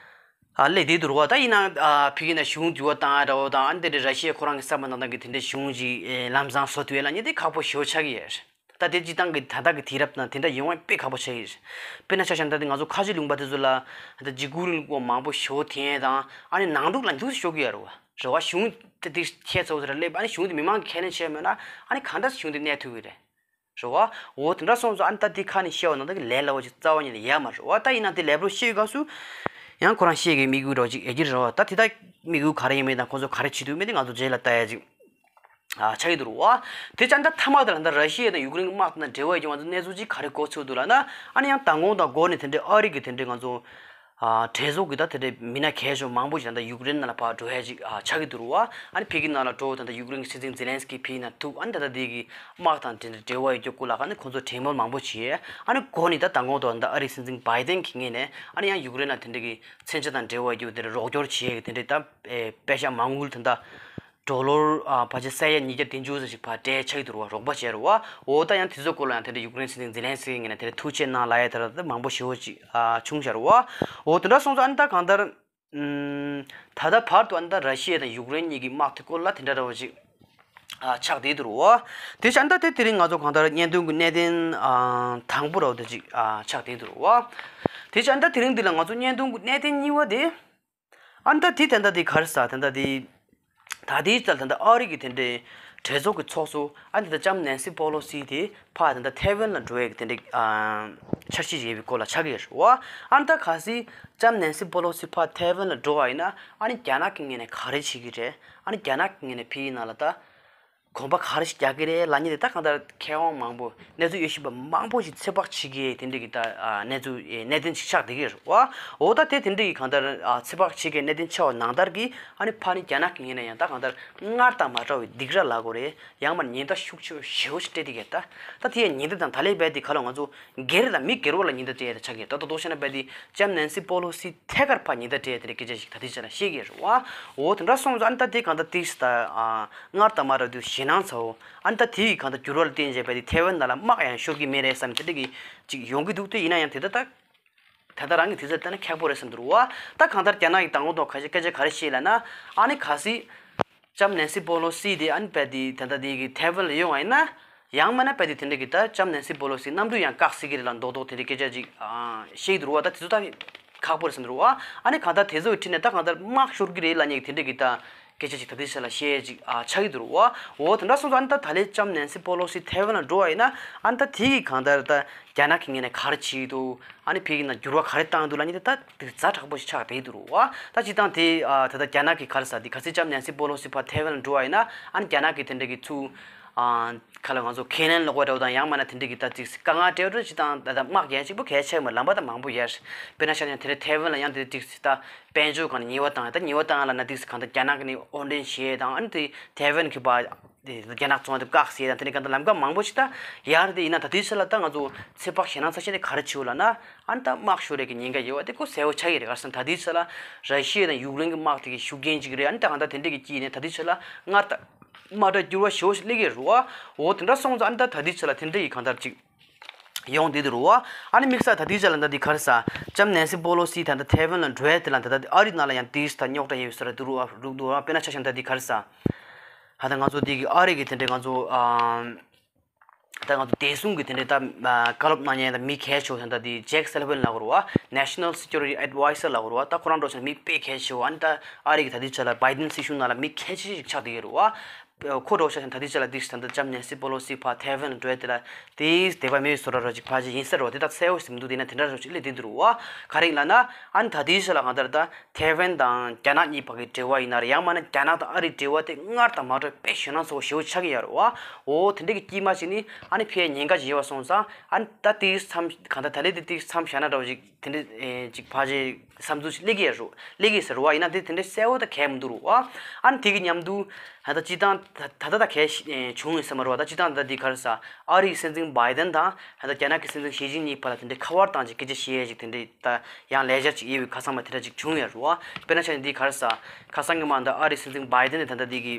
སླེབས་བསྡད་འདུག་རེད་བ། ད་ཡིན་ན་ཨ་ཕ་གི་ནང་གཞུང་འགྱུར་བ་བཏང་ཡ་ར་བ་དང་ཨ་ནི་དེ་འདྲ་ར་ཤི་ཡ་ཁོ་རང་གི་བསམ་པ་ནང་ལྟར་གི་དེ་འདྲ་གཞུང་ཅིག་ཨེ་ལམ་སང་བཟོ་ཐུབ་ཡ་ལབ་མཁན་དེ་ཁག་པོ་ཞེ་པོ་ཆགས་ཀྱི་ཡོད་རེད། ད་དེ་སྤྱིར་བཏང་གི་ད་ལྟ་གི་དུས་རབས་དང་དེ་འདྲ་ཡོང་བ་དཔེ་ཁག་པོ་ཆགས་ཀྱི་རེད། དཔེར་ན་ཆ་བཞག་ན་ད་དེ་ང་ཚོ་ཁ་ཆེ་ལུང་པ་དེ་ཚོ་ལ་ད་འཇིགས་སྐུལ་རིང་ལུགས་པ་མང་པོ་ཞེ་པོ་འཐེན་ཡ་དང་ཨ་ནི་ནང་འཁྲུག་ལ་འཇུག་ཤོག་གི་ཡོད་རེད་བ། རེད་བ། གཞུང་དེ་དེ་ཁྱད་མཚར་པོ་ཟེར་སླེབས། ཨ་ནི་གཞུང་དེ་མི་མང་གིས་ཁས་ལེན་བྱས་མེད་ན་ཨ་ནི་གང་ལྟར་གཞུང་དེ་གནས་ཐུབ་ཀྱི་རེད། རེད་བ། འོ་དེ་འདྲ་སོང་ཙང་ཨ་ནི་ད་དེ་ཁ་ནས་བཤད་པ་ནང་ད་གི་ལས་སླ་བོ་ཅིག་རྩ་བ་ཉིད་ནས་ཡོད་མ་རེད་བ། ད་ཡིན་ན་དེ་ལེབ་རོབ་བཤད་ཡོད་སྐབས་སུ་ཡང་ཁོ་རང་བཤད་ཀྱི་དམིགས་ཡུལ་འདྲ་བོ་ཅིག་ཡོད་ཀྱི་རེད་བ། ད་དེ་ད་དམིགས་ཡུལ་ག་རེ་ཡིན་མིན་དང་ཁོ་ཚོ་ག་རེ་བྱེད་འདུག་མིན་དེ་ང་ཚོ་རྗེས་ལ་ལྟ་ཡ་ཅིག་ཨ་ཆགས་ཀྱི་འདུག་རེད་བ། དེ་ཙང་ད་མཐའ་མ་དེ་ལ་ད་ར་ཤི་ཡ་དང་ཡུཀ་རེན་གྱི་དམག་དང་འབྲེལ་བ་ཡོད་ཀྱི་ང་ཚོ་གནས་ཚུལ་ཅིག་ག་རེ་གོ་ཚོད་འདུག་ལབ་ན་ཨ་ནི་ཡང་མདང་དགོང་དང་འགོ་ནས་དེ་འདྲའི་ཨ་རི་གི་དེ་འདྲའི་ང་ཚོ་ཨ་གྲོས་ཚོགས་ཀྱི་ད་དེ་འདྲའི་མི་སྣ་གལ་ཆེ་བ་མང་པོ་ཞིག་ད་ལྟ་ཡུཀ་རེན་ནང་ལ་ཕར་འགྲོ་ཡ་ཅིག་ཨ་ཆགས་ཀྱི་འདུག་རེད་བ། ཨ་ནི་ཕ་གི་ནང་ལ་འགྲོ་ད་ལྟ་ཡུཀ་རེན་གྱི་སྲིད་འཛིན་ཛེ་ལན་སི་ཀི་ཕ་གི་ནང་ཐུག་ཨ་ནི་ད་ལྟ་དེ་གི་དམག་དང་དེ་འདྲའི་འབྲེལ་བ་ཡོད་རྒྱུ་སྐོར་ལ་ཨ་ནི་ཁོང་ཚོ་གྲོས་མོལ་མང་པོ་བྱས། ཨ་ནི་འགོ་ནས་ད་མདང་དགོང་དང་ད་ཨ་རིའི་སྲིད་འཛིན་བྷའི་ཏན་གྱི་ངོས་ནས་ཨ་ནི་ཡང་ཡུཀ་རེན་ལ་དེ་འདྲའི་གི་མཚོན་ཆ་དང་འབྲེལ་བ་ཡོད་དེ་འདྲའི་རོགས་སྐྱོར་བྱེད་ཡ་གི་དེ་འདྲའི་ད་ཨེ་པེ་ཤག་མ་དངུལ་དེ་འདྲ་ཌོ་ལར་ཨ་ཕལ་ཆེར་ས་ཡ་ཉིས་བརྒྱ་བདུན་ཅུ་ཙམ་ཞིག་ཕར་སྤྲད་ཆགས་ཀྱི་འདུག་རེད་བ། རོགས་པ་བྱས་རེད་བ། འོ་ད་ཡང་དེ་ཚོའི་སྐོར་ལ་ཡང་དེ་འདྲའི་ཡུཀ་རེན་སྲིད་འཛིན་ཛེ་ལན་སི་ཀི་ངོས་ནས་དེ་འདྲའི་ཐུགས་ཆེ་གནང་ལབ་ཡ་དེ་འདྲ་ད་མང་པོ་ཞེ་པོ་ཅིག་ཨ་བྱུང་བཞག་རེད་བ། འོ་དེ་འདྲ་སོང་ཙང་ཨ་ནི་ད་གང་ལྟར་ཨུམ་ད་ལྟ་བར་དུ་ཨ་ནི་ད་ར་ཤི་ཡ་དང་ཡུཀ་རེན་གཉིས་ཀྱི་དམག་དེ་སྐོར་ལ་དེ་འདྲ་འདྲ་བོ་ཅིག་ཨ་ཆགས་བསྡད་འདུག་རེད་བ། དེ་བཞིན་ད་དེ་དེ་རིང་ང་ཚོ་གང་ལྟར་བརྙན་ཐུང་གི་གནད་དོན་ཨ་དང་པོ་ར་བ་དེ་ཅིག་ཨ་ཆགས་བསྡད་འདུག་རེད་བ། དེ་བཞིན་ད་དེ་རིང་འདི་ལ་ང་ཚོ་བརྙན་ཐུང་གི་གནད་དོན་གཉིས་པ་དེ། ཨ་ནི་ད་དེ་ད་ལྟ་དེ་ག་རེ་ཟ་ད་ལྟ་དེ། ད་དེའི་ད་ལྟ་ཨ་རི་གི་དེ་འདྲའི་གྲོས་ཚོགས་ཀྱི་ཚོགས་གཙོ་ཨ་ནི་ད་ལྟ་ལྕམ་ནན་སི་པོ་ལོ་སི་དེ་ཕར་ད་ལྟ་ཐའེ་ཝན་ལ་འགྲོ་ཡས་ཀྱི་དེ་འདྲའི་ཨ་འཆར་གཞི་ཡོད་པའི་སྐོར་ལ་ཆགས་ཀྱི་ཡོད་རེད་བ། ཨ་ནི་ད་གལ་སྲིད་ལྕམ་ནན་སི་པོ་ལོ་སི་ཕར་ཐའེ་ཝན་ལ་འགྲོ་བ་ཡིན་ན་ཨ་ནི་རྒྱ་ནག་གི་ངོས་ནས་ག་རེ་བྱེད་ཀྱི་རེད། ཨ་ནི་རྒྱ་ནག་གི་ངོས་ནས་ཕ་གི་ནང་ལ་ད། གོམ་པ་ག་རེ་ཞིག་རྒྱག་གི་རེད་ལབ་མཁན་དེ་ད་གང་ལྟར་མཁས་དབང་མང་པོ་གནས་ཚུལ་ཡོད་བཞིན་པ་མང་པོ་ཞིག་ཚོད་དཔག་བྱེད་ཀྱི་དེ་འདྲ་གི་ད་ཨ་གནས་ཚུལ་ཨེ་གནད་དོན་ཞིག་ཆགས་བསྡད་ཀྱི་རེད་བ། འོ་ད་དེ་དེ་འདྲ་གི་གང་ལྟར་ཨ་ཚོད་དཔག་བྱེད་མཁན་གནད་དོན་ཆེ་བ་ནང་ལྟར་གྱི་ཨ་ནི་ཕ་ནི་རྒྱ་ནག་གི་ངོས་ནས་ཡང་ད་གང་ལྟར་སྔར་དང་མ་འདྲ་བའི་སྡིགས་ར་ལབ་དགོས་རེད། ཡང་མིན་ན་ཉེན་བརྡ་ཤུགས་ཆེ་བ་ཞེ་པོ་ཞིག་སྤྲད་བསྡད་ཀྱི་ད། ད་དེ་ཡང་ཉེན་བརྡ་དང་ད་ལན་རྦད་དེ་ག་ལ་ང་ཚོ་སྒེར་དང་མི་སྒེར་བར་ལ་ཉེན་བརྡ་སྤྲད་ཡ་ད་ཆགས་ཀྱི་ད། ད་དོ་བཤད་ན་རྦད་དེ་ལྕམ་ནན་སི་པོ་ལོ་སི་ཐད་ཀར་ཕར་ཉེན་བརྡ་སྤྲད་ཡ་དེ་འདྲ་སྐད་ཆ་ཞིག་ད་ལྟའི་ཆ་ལ་བཤད་ཀྱི་རེད་བ། འོ་དེ་འདྲ་སོང་ཙང་ཨ་ནི་ད་དེ་གང་ལྟར་ཏིག་ཙམ་ད་ཨ་སྔར་དང་མ་འདྲ་བ་དུས་ཞེད་སྣང་ཚ་བོ། ཨ་ནི་ད་དེ་ཡི་གང་ལྟར་འགྱུར་བ་ལ་བརྟེན་བྱས་རྦད་དེ་ཐའེ་ཝན་ནང་ལ་དམག་ཡང་ཤོར་གྱི་མེད་རེད་བསམ་དེ་འདྲ་གི་ཅིག་ཡོང་གི་འདུག་དེ་ཡིན་ན་ཡང་དེ་ད་ད་ད་ལྟ་རང་གི་དུས་ཚོད་བལྟས་ན་ཁག་པོ་རེད་བསམ་འདུག་བ། ད་གང་ལྟར་རྒྱ་ནག་གི་མདང་དགོང་ཐོག་ཁ་ཤས་སྐད་ཆ་ག་རེ་བཤད་ལབ་ན། ཨ་ནི་གལ་སྲིད་ལྕམ་ནན་སི་པོ་ལོ་སི་དེ་ཨ་ནི་རྦད་དེ་ད་ལྟ་དེ་གི་ཐའེ་ཝན་ལ་ཡོང་བ་ཡིན་ན། ཡང་མིན་ན་རྦད་དེ་དེ་འདྲ་གི་ད་ལྕམ་ནན་སི་པོ་ལོ་སི་གནམ་གྲུ་ཡང་བཀག་སྲིད་ཀྱི་རེད་ལབ་མདོག་མདོག་དེ་འདྲའི་སྐད་ཆ་ཅིག་ཨ་བཤད་ཀྱི་འདུག་བ། ད་དེ་ཚོ་ད་ ཁག་པོ་རེད་བསམ་འདུག་རོ། ཨ་ནི་གང་ལྟར་དེ་ཚོ་གི་འཁྲིས་ནས་ད་གང་ལྟར་དམག་ཤོར་གི་རེད་ལབ་མཁན་གྱི་དེ་འདྲ་གི་ད་སྐད་ཆ་ཅིག་ད་ལྟའི་ཆ་ལ་བཤད་ཅིག་ཨ་ཆགས་ཀྱི་འདུག་རོ། འོ་དེ་འདྲ་སོང་ཙང་ཨ་ནི་ད་ད་ལན་ལྕམ་ནན་སི་པོ་ལོ་སི་ཐའེ་ཝན་ལ་འགྲོ་བ་ཡིན་ན་ཨ་ནི་ད་དེ་གི་གང་ལྟར་ད་རྒྱ་ནག་གི་ངོས་ནས་ག་རེ་བྱེད་ཀྱི་འདུག་ཨ་ནི་ཕ་གི་ནང་འགྱུར་བ་ག་རེ་བཏང་འདུག་ལབ་མཁན་དེ་ད་དེ་ཛ་དྲག་པོ་ཞིག་ཆགས་བསྡད་འདུག་རོ། ད་སྤྱིར་བཏང་དེ་ཨ་ད་ལྟ་རྒྱ་ནག་གི་ག་རེ་ཟེར་དེ་ག་ཚོད་ལྕམ་ནན་སི་པོ་ལོ་སི་ཕར་ཐའེ་ཝན་ལ་འགྲོ་བ་ཡིན་ན་ཨ་ནི་རྒྱ་ནག་གི་དེ་འདྲ་གི་ཚུར་ཨ། ཁ་ལ་ང་ཚོ་ཁེ་ལན་ལོག་པ་འདྲ་བོ་དང་ཡང་མིན་ན་དེ་འདྲ་གི་ད་ཅིག་དཀའ་ངལ་འདྲ་བོ་ཅིག་དང་ད་ལྟ་དམག་རྒྱག་ཅིག་པོ་གལ་ཆེ་མ་ལམ་པ་ད་མང་པོ་ཡོད། དཔེར་ན་ཆ་བཞག་དེ་རིང་ཐའེ་ཝན་ལ་ཡང་དེ་ཅིག་ད་དཔལ་འབྱོར་སྒང་ནས་ཉེས་པ་བཏང་ད་ཉེས་པ་བཏང་ལབ་ན་ཅིག་གང་ལྟར་རྒྱ་ནག་གི་ནས་དབོར་འདྲེན་བྱས་དང་ཨ་ནི་དེ་ཐའེ་ཝན་གི་བ་དེ་རྒྱ་ནག་བཙོང་དེ་བཀག་བྱས་དང་དེ་འདྲ་གང་ལྟར་ལམ་ཁ་མང་པོ་ཅིག་ད་ཡར་དེ་ཡིན་ན་ད་དེའི་ཆ་ལ་ད་ང་ཚོ་ཚོད་དཔག་བྱས་ན་ཚ་ཤེས་དེ་ག་རེ་བྱེད་འོ་ལབ་ན་ཨ་ནི་ད་དམག་ཤོར་རེ་གི་ཉེན་ཁ་ཡོད་བ་དེ་ཁོ་གསལ་བོ་ཆགས་ཀྱི་རེད། ག་རེ་ཟེར་ན་ད་དེའི་ཆ་ལ་ར་ཤི་ཡ་དང་ཡུཀ་རེན་གི་དམག་དེ་གི་ཤུགས་རྐྱེན་ཅིག་རེད། ཨ་ནི་ད་གང་ལྟར་དེ་འདྲ་གི་དཀྱིལ་ནས་ད་དེའི་ཆ་ལ་སྔར་ད། མ་འདྲ་འགྱུར་བ་ཞེ་པོ་ཞིག་སླེབས་ཀྱི་རེད་བ། འོ་དེ་འདྲ་སོང་ཙང་ཨ་ནི་ད་ད་ལྟའི་ཆ་ལ་དེ་འདྲ་ཡི་གང་ལྟར་ཅིག་ཡོང་བསྡད་འདུག་རེད་བ། ཨ་ནི་དམིགས་བསལ་ད་ལྟའི་ཆ་ལ་ད་འདི་ག་རེ་ཟ། ལྕམ་ནན་སི་པོ་ལོ་སི་ད་ལྟ་ཐའེ་ཝན་ལ་འགྲོ་ཡ་དེ་ལ་ད་ལྟ་ཨ་རི་ནང་ལ་ཡང་དེའི་ད་རྙོག་དྲ་ཡོད་ས་རེད་འདུག་རེད་བ། རུག་འདུག་རེད་བ། དཔེར་ན་ཆ་བཞག་ན་ད་འདི་ག་རེ་ཟ། ད་ལྟ་ང་ཚོ་འདི་གི་ཨ་རི་གི་དེ་འདྲའི་ང་ཚོ་ཨ། ད་ང་ཚོ་བདེ་སྲུང་གི་དེ་འདྲའི་ད་བཀའ་སློབ་གནང་མཁན་ད་མི་གལ་ཆེ་བ་ད་འདི་ཇེག་སེ་ལི་ཝན་ལབ་དགོས་རེད་བ། National Security Adviser ལབ་དགོས་རེད་བ། ད་ཁོ་རང་འགྲོ་ཆ་ན་མི་དཔེ་གལ་ཆེ་བ། ཨ་ནི་ད་ཨ་རི་གི་ད་ལྟའི་ཆ་ལ་བྷའི་ཌེན་སྲིད་གཞུང་ནང་ལ་མི་གལ་ཆེ་ཞིག་ཆགས་བསྡད་ཡོད་རེད་བ། ཁོ་འགྲོ་ཆ་ན་ད་ལྟའི་ཆ་ལ་འདི་ད་ལྟ་ལྕམ་ནན་སི་པོ་ལོ་སི་ཕར་ཐའེ་ཝན་ལ་འགྲོ་ཡ་དེ་ལ་དེའི་དད་པ་མེད་བཟོ་འདྲ་རོ་ཅིག་ཕར་ཅིག་ཡིན་ས་རོ། དེ་ད་གསལ་བོ་ཞིག་མི་འདུག་དེ་ན་དེ་འདྲ་རོ་ཅིག་སླེབས་བསྡད་འདུག་རེད་བ། ག་རེ་ཡིན་ལབ་ན་ཨ་ནི་ད་ལྟའི་ཆ་ལ་གང་ལྟར་ད། ཐའེ་ཝན་དང་རྒྱ་ནག་གཉིས་བར་གྱི་འབྲེལ་བ་ཡིན་ན་རེད། ཡང་མིན་ན་རྒྱ་ནག་དང་ཨ་རིའི་འབྲེལ་བ་དེ་སྔར་དང་མ་འདྲ་བའི་དཔེ་ཞེད་སྣང་ཚ་བོ་ཞེ་པོ་ཆགས་ཀྱི་ཡོད་རེད་བ། འོ་དེ་འདྲ་གི་དཀྱིལ་མ་ཞིག་ནི་ཨ་ནི་ཕར་ཉེན་ཁ་ཞིག་ཡོད་པ་སོང་ཙང་ཨ་ནི་ད་དེའི་མཚམས་གང་ལྟར་ད་ལས་དེ་དེའི་མཚམས་བཞག་ན་འདྲ་བོ་ཞིག་དེ་འདྲ་ཅིག་ཕར་ཅིག་བསམ་ཚུལ་ཞིག་སླེབས་ཀྱི་ཡོད་རེད། སླེབས་ཀྱི་ཡོད་ཟེར་བ་ཡིན་ན་དེ་དེ་འདྲ་གསལ་བོ་ད་གང་ཡང་མི་འདུག་རེད་བ། ཨ་ནི་དེ་གི་མཉམ་དུ་ད་ལྟ་སྤྱིར་བཏང་ད་ད་ལྟ་ད་གས་བྱུང་ཡོད་ས་མ་རེད་བ། ད་སྤྱིར་བཏང་ད་ལྟ་འདི་ག་རེ་ཟ། ཨ་རིའི་སྲིད་འཛིན་བྷའི་ཌེན་དང་ད་ལྟ་རྒྱ་ནག་གི་སྲིད་འཛིན་ཞི་ཅིན་ཕིང་གཉིས་བར་ལ་དེ་འདྲའི་ཁ་པར་བཏང་ཅིག་སྐད་ཆ་བཤད་ཡས་ཅིག་དེ་འདྲའི་ད་ཡང་ལས་འཆར་ཅིག་ཡོད་པའི་ཁ་སང་མ་དེ་འདྲ་ཅིག་བྱུང་ཡོད་རེད་བ། དཔེར་ན་ཆ་ནས་འདི་ག་རེ་ཟ། ཁ་སང་གི་མ་ད་ཨ་རིའི་སྲིད་འཛིན་བྷའི་ཌེན་ནས་ད་ལྟ་འདི་གི་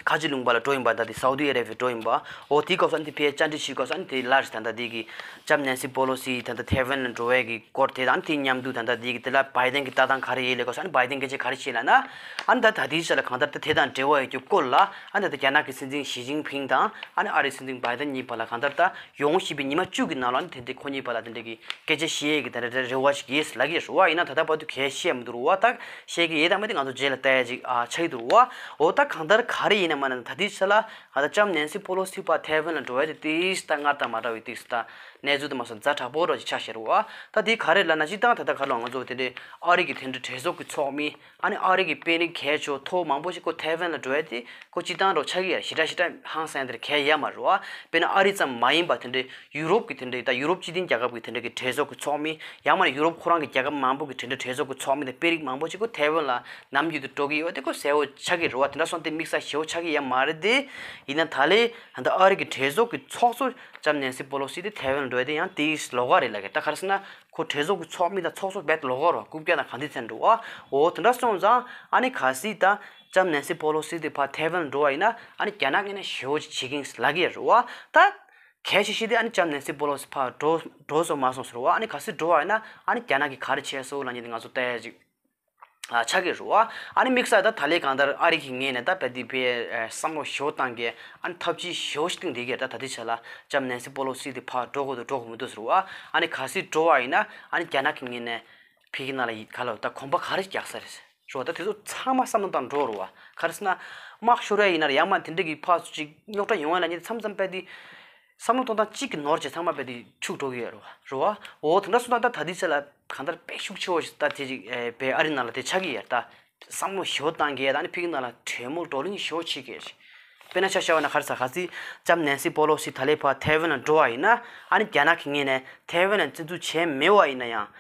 ཁ་ཆེ་ལུང་པ་ལ་འགྲོ་ཡིན་པ། ད་འདི་སའུ་དི་ཨ་རེ་བྷི་ཡ་འགྲོ་ཡིན་པ། འོ་དེའི་སྐབས་སུ་ཨ་ནི་དེ་ཕར་བཅར་འདྲི་ཞུས་སྐབས་སུ་ཨ་ནི་དེ་ལར་ད་ལྟ་འདི་གི་ལྕམ་ནན་སི་པོ་ལོ་སི་ད་ལྟ་ཐའེ་ཝན་ལ་འགྲོ་བའི་གི་སྐོར་དེ་དང་དེ་མཉམ་དུ་ད་ལྟ་འདི་གི་དེ་ལ་བྷའི་ཌེན་གི་ལྟ་སྟངས་ག་རེ་ཡིན་ལབ་སྐབས་སུ་ཨ་ནི་བྷའི་ཌེན་སྐད་ཆ་ག་རེ་བཤད་ལབ་ན། ཨ་ནི་ད་ད་ལྟའི་ཆ་ལ་གང་ལྟར་ད་དེ་དང་འབྲེལ་བ་ཡོད་རྒྱུ་སྐོར་ལ་ཨ་ནི་ད་རྒྱ་ནག་གི་སྲིད་འཛིན་ཞི་ཅིན་ཕིང་དང་ཨ་ནི་ཨ་རིའི་སྲིད་འཛིན་བྷའི་ཌེན་གཉིས་བར་ལ་གང་ལྟར་ད་ཡོང་བཞིན་པའི་ཉི་མ་བཅུ་གི་ནང་ལ་ཨ་ནི་དེ་འདྲའི་ཁོ་གཉིས་བར་ལ་དེ་འདྲ་གི་སྐད་ཆ་བཤད་ཡས་ཀྱི་དེ་འདྲ་རེ་བ་ཞིག་ཡོད་ལབ་ཀྱི་རེད་བ། ཡིན་ན་ད་ལྟ་བར་དུ་གས་བཤད་མི་འདུག་རེད་བ། ད་བཤད་ཀྱི་ཡོད་དམ་མེད་དེ་ང་ཚོ་རྗེས་ལ་ལྟ་ཡ་ཅིག་ཨ་ཆགས་ཀྱི་འདུག་རེད་བ། འོ་ད་གང་ལྟར་ག་རེ་ཡིན་ན་མ་ན་ད་ལྟའི་ཆ་ལ་ད་ལྟ་ལྕམ་ནན་སི་པོ་ལོ་སི་ཕར་ཐའེ་ཝན་ལ་འགྲོ་ཡ་དེ་ཏིས་ད་སྔར་དང་མ་འདྲ་བའི་ཏིས་ད་གནས་ཚུལ་དུ་མ་སོང་ཛ་དྲག་པོ་རོ་ཅིག་ཆགས་བཞག་རེད་བ། ད་དེ་ག་རེ་ལབ་ན་སྤྱིར་བཏང་ད་ལྟ་ག་ལ་ང་ཚོ་དེ་འདྲའི་ཨ་རི་གི་དེ་འདྲའི་གྲོས་ཚོགས་ཀྱི་ཚོགས་མི། ཨ་ནི་ཨ་རི་གི་དཔོན་རིགས་གལ་ཆེ་ཐོག་མང་པོ་ཞིག་ཁོ་ཐའེ་ཝན་ལ་འགྲོ་ཡ་དེ་ཁོ་སྤྱིར་བཏང་རོ་ཆགས་ཀྱི་ཡ་ཞེ་དྲག་ཞེ་དྲག་ཧང་སང་དེར་གལ་ཡ་མ་རེད་བ། དཔེར་ན་ཨ་རི་ཙམ་མ་ཡིན་པ་དེ་འདྲའི་ཡུ་རོབ་ཀྱི་དེ་འདྲའི་ད་ཡུ་རོབ་སྤྱི་མཐུན་རྒྱལ་ཁབ་ཀྱི་དེ་འདྲའི་གི་གྲོས་ཚོགས་ཀྱི་ཚོགས་མི་ཡང་མ་ནི་ཡུ་རོབ་ཁོ་རང་གི་རྒྱལ་ཁབ་མང་པོ་གི་དེ་འདྲའི་གྲོས་ཚོགས་ཀྱི་ཚོགས་མི་དང་དཔོན་རིགས་མང་པོ་ཞིག་ཁོ་ཐའེ་ཝན་ལ་ནམ་རྒྱུན་དུ་འགྲོ་གི་ཡོད་དེ་ཁོ་གསལ་བོ་ཆགས་ཀྱི་རེད་བ། དེ་འདྲ་སོང་སྟེ་དམིགས་བསལ་ཞེ་བོ་ཆགས་ཀྱི་ཡ་མ་རེད་དེ། ཡིན་ན་ད་ལས་ད་ཨ་རི་གི་གྲོས་ཚོགས་ཀྱི་ཚོགས་གཙོ་ལྕམ་ནན་སི་པོ་ལོ་སི་དེ་ཐའེ་ཝན་ལ་འགྲོ་ཡ་དེ་ཡང་དེའི་ལོགས་ཀ་རེད་ལབ་ཀྱི། ད་ག་རེ་ཟེར་ན། ཁོ་གྲོས་ཚོགས་ཀྱི་ཚོགས་མི་དང་ཚོགས་གཙོ་རྦད་ལོགས་ཀ་རོ་རྐུབ་བཀྱག་དང་གང་འདི་ཚན་འགྲོ་བ། འོ་དེ་འདྲ་སོང་ཙང་ཨ་ནི་གལ་སྲིད་ད་ལྕམ་ནན་སི་པོ་ལོ་སི་དེ་ཕར་ཐའེ་ཝན་འགྲོ་བ་ཡིན་ན་ཨ་ནི་རྒྱ་ནག་གིས་ནི་ཞེ་པོ་ཅིག་བྱེད་ཀྱིན་ལབ་ཀྱི་རེད་བ། ད་གལ་ཆེ་ཤོས་དེ་ཨ་ནི་ལྕམ་ནན་སི་པོ་ལོ་སི་ཕར་འགྲོ་འགྲོ་སོང་མ་སོང་ཟེར་བ། ཨ་ནི་གལ་སྲིད་འགྲོ་བ་ཡིན་ན་ཨ་ནི་རྒྱ་ནག་གིས་ག་རེ་བྱས་སོང་ལབ་མཁན་དེ་ང་ཚོ་ལྟ་ཡ་ཅིག་ཆགས་ཀྱི་རེད་བ། ཨ་ནི་དམིགས་བསལ་ད་ད་ལས་གང་ལྟར་ཨ་རི་གི་ངོས་ནས་ད་བལ་འདི་བའི་བསམ་བློ་ཞེ་པོ་བཏང་གི་ཨ་ནི་ཐབས་ཇུས་ཞེ་པོ་ཞིག་བཏིང་བསྡད་ཀྱི་རེད། ད་ད་ལྟའི་ཆ་ལ་ལྕམ་ནན་སི་པོ་ལོ་སི་དེ་ཕར་འགྲོ་དགོས་འདུག་འགྲོ་དགོས་མི་འདུག་ཟེར་བ། ཨ་ནི་གལ་སྲིད་འགྲོ་བ་ཡིན་ན་ཨ་ནི་རྒྱ་ནག་གི་ངོས་ནས་ཕ་གི་ནང་ལ་ཡི་ག་ལ་ད་གོམ་པ་ག་རེ་རྒྱག་ས་རེད་ཟེར་བ། ད་དེ་ཚོ་ཚང་མ་བསམ་བློ་བཏང་འགྲོ་རེད་བ། ག་རེ་ཟེར་ན་དམག་ཤོར་ཡ་ཡིན་ན་རེད། ཡང་མ་དེ་འདྲ་གི་ཕར་ཚུར་ཅིག་རྙོག་དྲ་ཡོང་ཡ་ལ་ཉེ་མཚམས་མཚམས་བལ་འདི། བསམ་བློ་གཏོང་སྟངས་གཅིག་གིས་ནོར་བྱས་ཚང་མ་རྦད་དེ་འཆུག་འགྲོ་གི་ཡོད་རེད་བ། རེད་བ། འོ་དེ་འདྲ་སོང་ཙང་ད་ད་ལྟའི་ཆ་ལ་གང་ལྟར་དཔེ་ཤུགས་ཆེ་བོ་ཞིག་ད་དེ་ཅིག་ཨེ་བའི་ཨ་རི་ནང་ལ་དེ་ཆགས་ཀྱི་ཡོད་རེད། ད་བསམ་བློ་ཞེ་པོ་བཏང་གི་ཡོད། ད་ནི་ཕ་གི་ནང་ལ་གྲོས་མོལ་བགྲོ་གླེང་ཞེ་པོ་བྱེད་ཀྱི་ཡོད་རེད། དཔེར་ན་ཆ་བཞག་པ་ན་ག་རེ་ཟེར། གལ་སྲིད་ལྕམ་ནན་སི་པོ་ལོ་སི་ད་ལས་ཕར་ཐའེ་ཝན་ལ་འགྲོ་བ་ཡིན་ན་ཨ་ནི་རྒྱ་ནག་གི་ངོས་ནས་ཐའེ་ཝན་ལ་བཙན་འཛུལ་བྱས་མེད་པ་ཡིན་ན་ཡང་།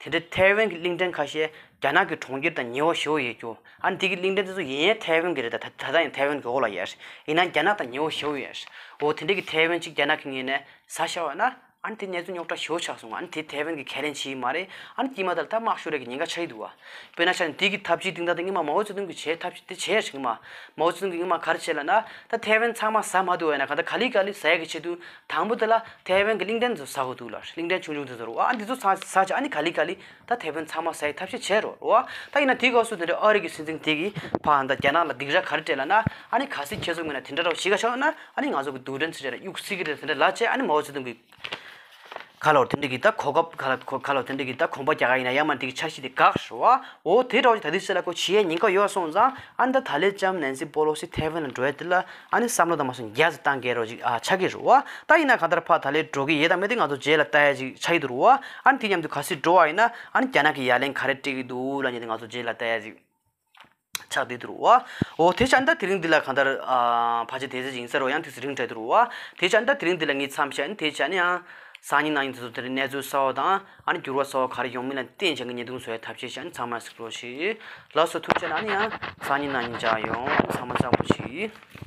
དེ་འདྲའི་ཐའེ་ཝན་གྱི་གླིང་ཕྲན་ཁ་ཤས་རྒྱ་ནག་གི་གྲོང་ཁྱེར་དང་ཉེ་བ་ཞེ་པོ་ཡོད་རྒྱུ། ཨ་ནི་དེ་གི་གླིང་ཕྲན་དེ་ཚོ་ཡིན་ཡང་ཐའེ་ཝན་གྱི་རེད། ད་ད་ལྟ་ཡང་ཐའེ་ཝན་གྱི་འོག་ལ་ཡོད་རེད། ཡིན་ན་རྒྱ་ནག་དང་ཉེ་བོ་ཞེ་པོ་ཡོད་རེད། འོ་དེ་འདྲ་གི་ཐའེ་ཝན་གཅིག་རྒྱ་ནག་གི་ངོས་ནས་ཟ་བཞག་པ་ན་ཨ་ནི་དེ་གནས་ཚུལ་རྙོག་དྲ་ཞེ་པོ་ཆགས་སོང་། ཨ་ནི་དེ་ཐའེ་ཝན་གྱི་ཁས་ལེན་བྱེད་ཀྱི་མ་རེད། ཨ་ནི་དཀྱིལ་མ་དེར་ད་དམག་ཤོར་ཡས་ཀྱི་ཉེན་ཁ་ཆགས་ཀྱི་འདུག་བ། དཔེར་ན་ཆ་ནས་དེ་གི་ཐབས་ཇུས་སྟེང་ད་དེ་སྔོན་མ་མའོ་ཙེ་ཏུང་གིས་བྱས་ཐབས་ཇུས་དེ་བྱས་རེད། སྔོན་མ་མའོ་ཙེ་ཏུང་གིས་སྔོན་མ་ག་རེ་བྱས་ལབ་ན། ད་ཐའེ་ཝན་ཚང་མ་ཟ་མ་ཐུབ་པ་ཡིན་ན་གང་ལྟར་ག་ལེ་ག་ལེ་ཟ་ཡས་ཀྱི་ཆེད་དུ། དང་པོ་དེ་ལ་ཐའེ་ཝན་གྱི་གླིང་ཕྲན་ཚོ་ཟ་དགོས་འདུག་ལ། གླིང་ཕྲན་ཆུང་ཆུང་དེ་ཚོ་རེད་བ། ཨ་འདི་ཚོ་ཚང་ཟ་བྱས་ཨ་ནི་ག་ལེ་ག་ལེ་ད་ཐའེ་ཝན་ཚང་མ་ཟ་ཡི་ཐབས་ཤེས་བྱས་རོ་རེད་བ། ད་ཡིན་ན་དེའི་སྐབས་སུ་དེ་འདྲའི་ཨ་རི་གི་སྲིད་འཛིན་དེ་གིས་ཕར་ད་རྒྱ་ནག་ལ་སྡིགས་ར་ག་རེ་སྤྲད་ལབ་ན། ཨ་ནི་གལ་སྲིད་ཁྱེད་ཚོ་ངོས་ནས་དེ་འདྲ་རོ་བྱེད་ག་ཆོག་ན་ཨ་ནི་ང་ཚོ་གི་རྡུལ་ཕྲན་ཚོ་རེ་ལ་གཡུག་སྲིད་ཀྱི་རེད། དེ་འདྲ་ལབ་བྱས་ཨ་ནི་མའོ་ཙེ་ཏུང་གིས་ ག་ལོར་དེ་འདྲ་གི་ད་གོ་སྐབས་ག་ལ་གོ་ག་ལོར་དེ་འདྲ་གི་ད་གོམ་པ་རྒྱག་ག་ཡིན་ན་ཡང་མ་དེ་གི་འཆར་གཞི་དེ་འགག་ཧྲི་བ། འོ་དེ་འདྲ་བ་ཅིག་ད་དུས་ཚོད་ལ་ཁོ་བྱེད་ཡས་ཉེན་ཁ་ཡོད་སོང་ཙང་ཨ་ནི་ད་ད་ལན་ལྕམ་ནན་སི་པོ་ལོ་སི་ཐེ་ཝན་ལ་འགྲོ་ཡས་དེ་ལ་ཨ་ནི་བསམ་བློ་དང་མ་སོང་རྒྱ་ཟེ་བཏང་གི་རོ་ཅིག་ཨ་ཆགས་ཀྱི་རུ་བ། ད་ཡིན་ན་གང་ལྟར་ཕ་ད་ལན་འགྲོ་གི་ཡས་དང་མེད་དེ་ང་ཚོ་རྗེས་ལ་ལྟ་ཡས་ཅིག་ཆགས་ཀྱི་འདུག་རུ་བ། ཨ་ནི་དེ་མཉམ་དུ་ག་སྲིད་འགྲོ་བ་ཡིན་ན་ཨ་ནི་རྒྱ་ནག་གི་ཡ་ལན་ག་རེ་སྤྲད་ཀྱི་འདུག་ལ་ཉེ་དེ་ང་ཚོ་རྗེས་ལ་ལྟ་ཡས་ཅིག་ཆགས་བསྡད་འདུག་རུ་བ། འོ་དེ་ཆ་ནི་ད་དེ་རིང་འདི་ལ་གང་ལྟར་ཨ་ཕལ་ཆེར་དེ་ཚོ་ཡིན་ས་རུ་ཡང་དུས་ཚོད་རིང་དྲགས་འདུག་རུ་བ། དེ་ཆ་ནི་ད་དེ་རིང་འདི་ལ་ངས་མཚམས་བཞག་ནི་དེ་ཆ་ནི་ཡང་སང་ཉིན་གནངས་ཉིན་དེ་ཚོ་དེ་རིང་གནས་ཚུལ་གསར་བ་དང་ཨ་ནི་འགྱུར་བ་གསར་བ་ག་རེ་ཡོང་མིན་ལ་བརྟེན་བྱས་ཀྱི་བརྙན་ཐུང་བཟོ་ཡ་ཐབས་ཤེས་བྱས་ནི་ཚང་མ་གཟིགས་རོགས་བྱེད། ལགས་སོ་ཐུགས་རྗེ་གནང་ནི་ཡང་སང་ཉིན་གནངས་ཉིན་མཇལ་ཡོང་ཚང་མ་གཙང་པོ་བྱེད།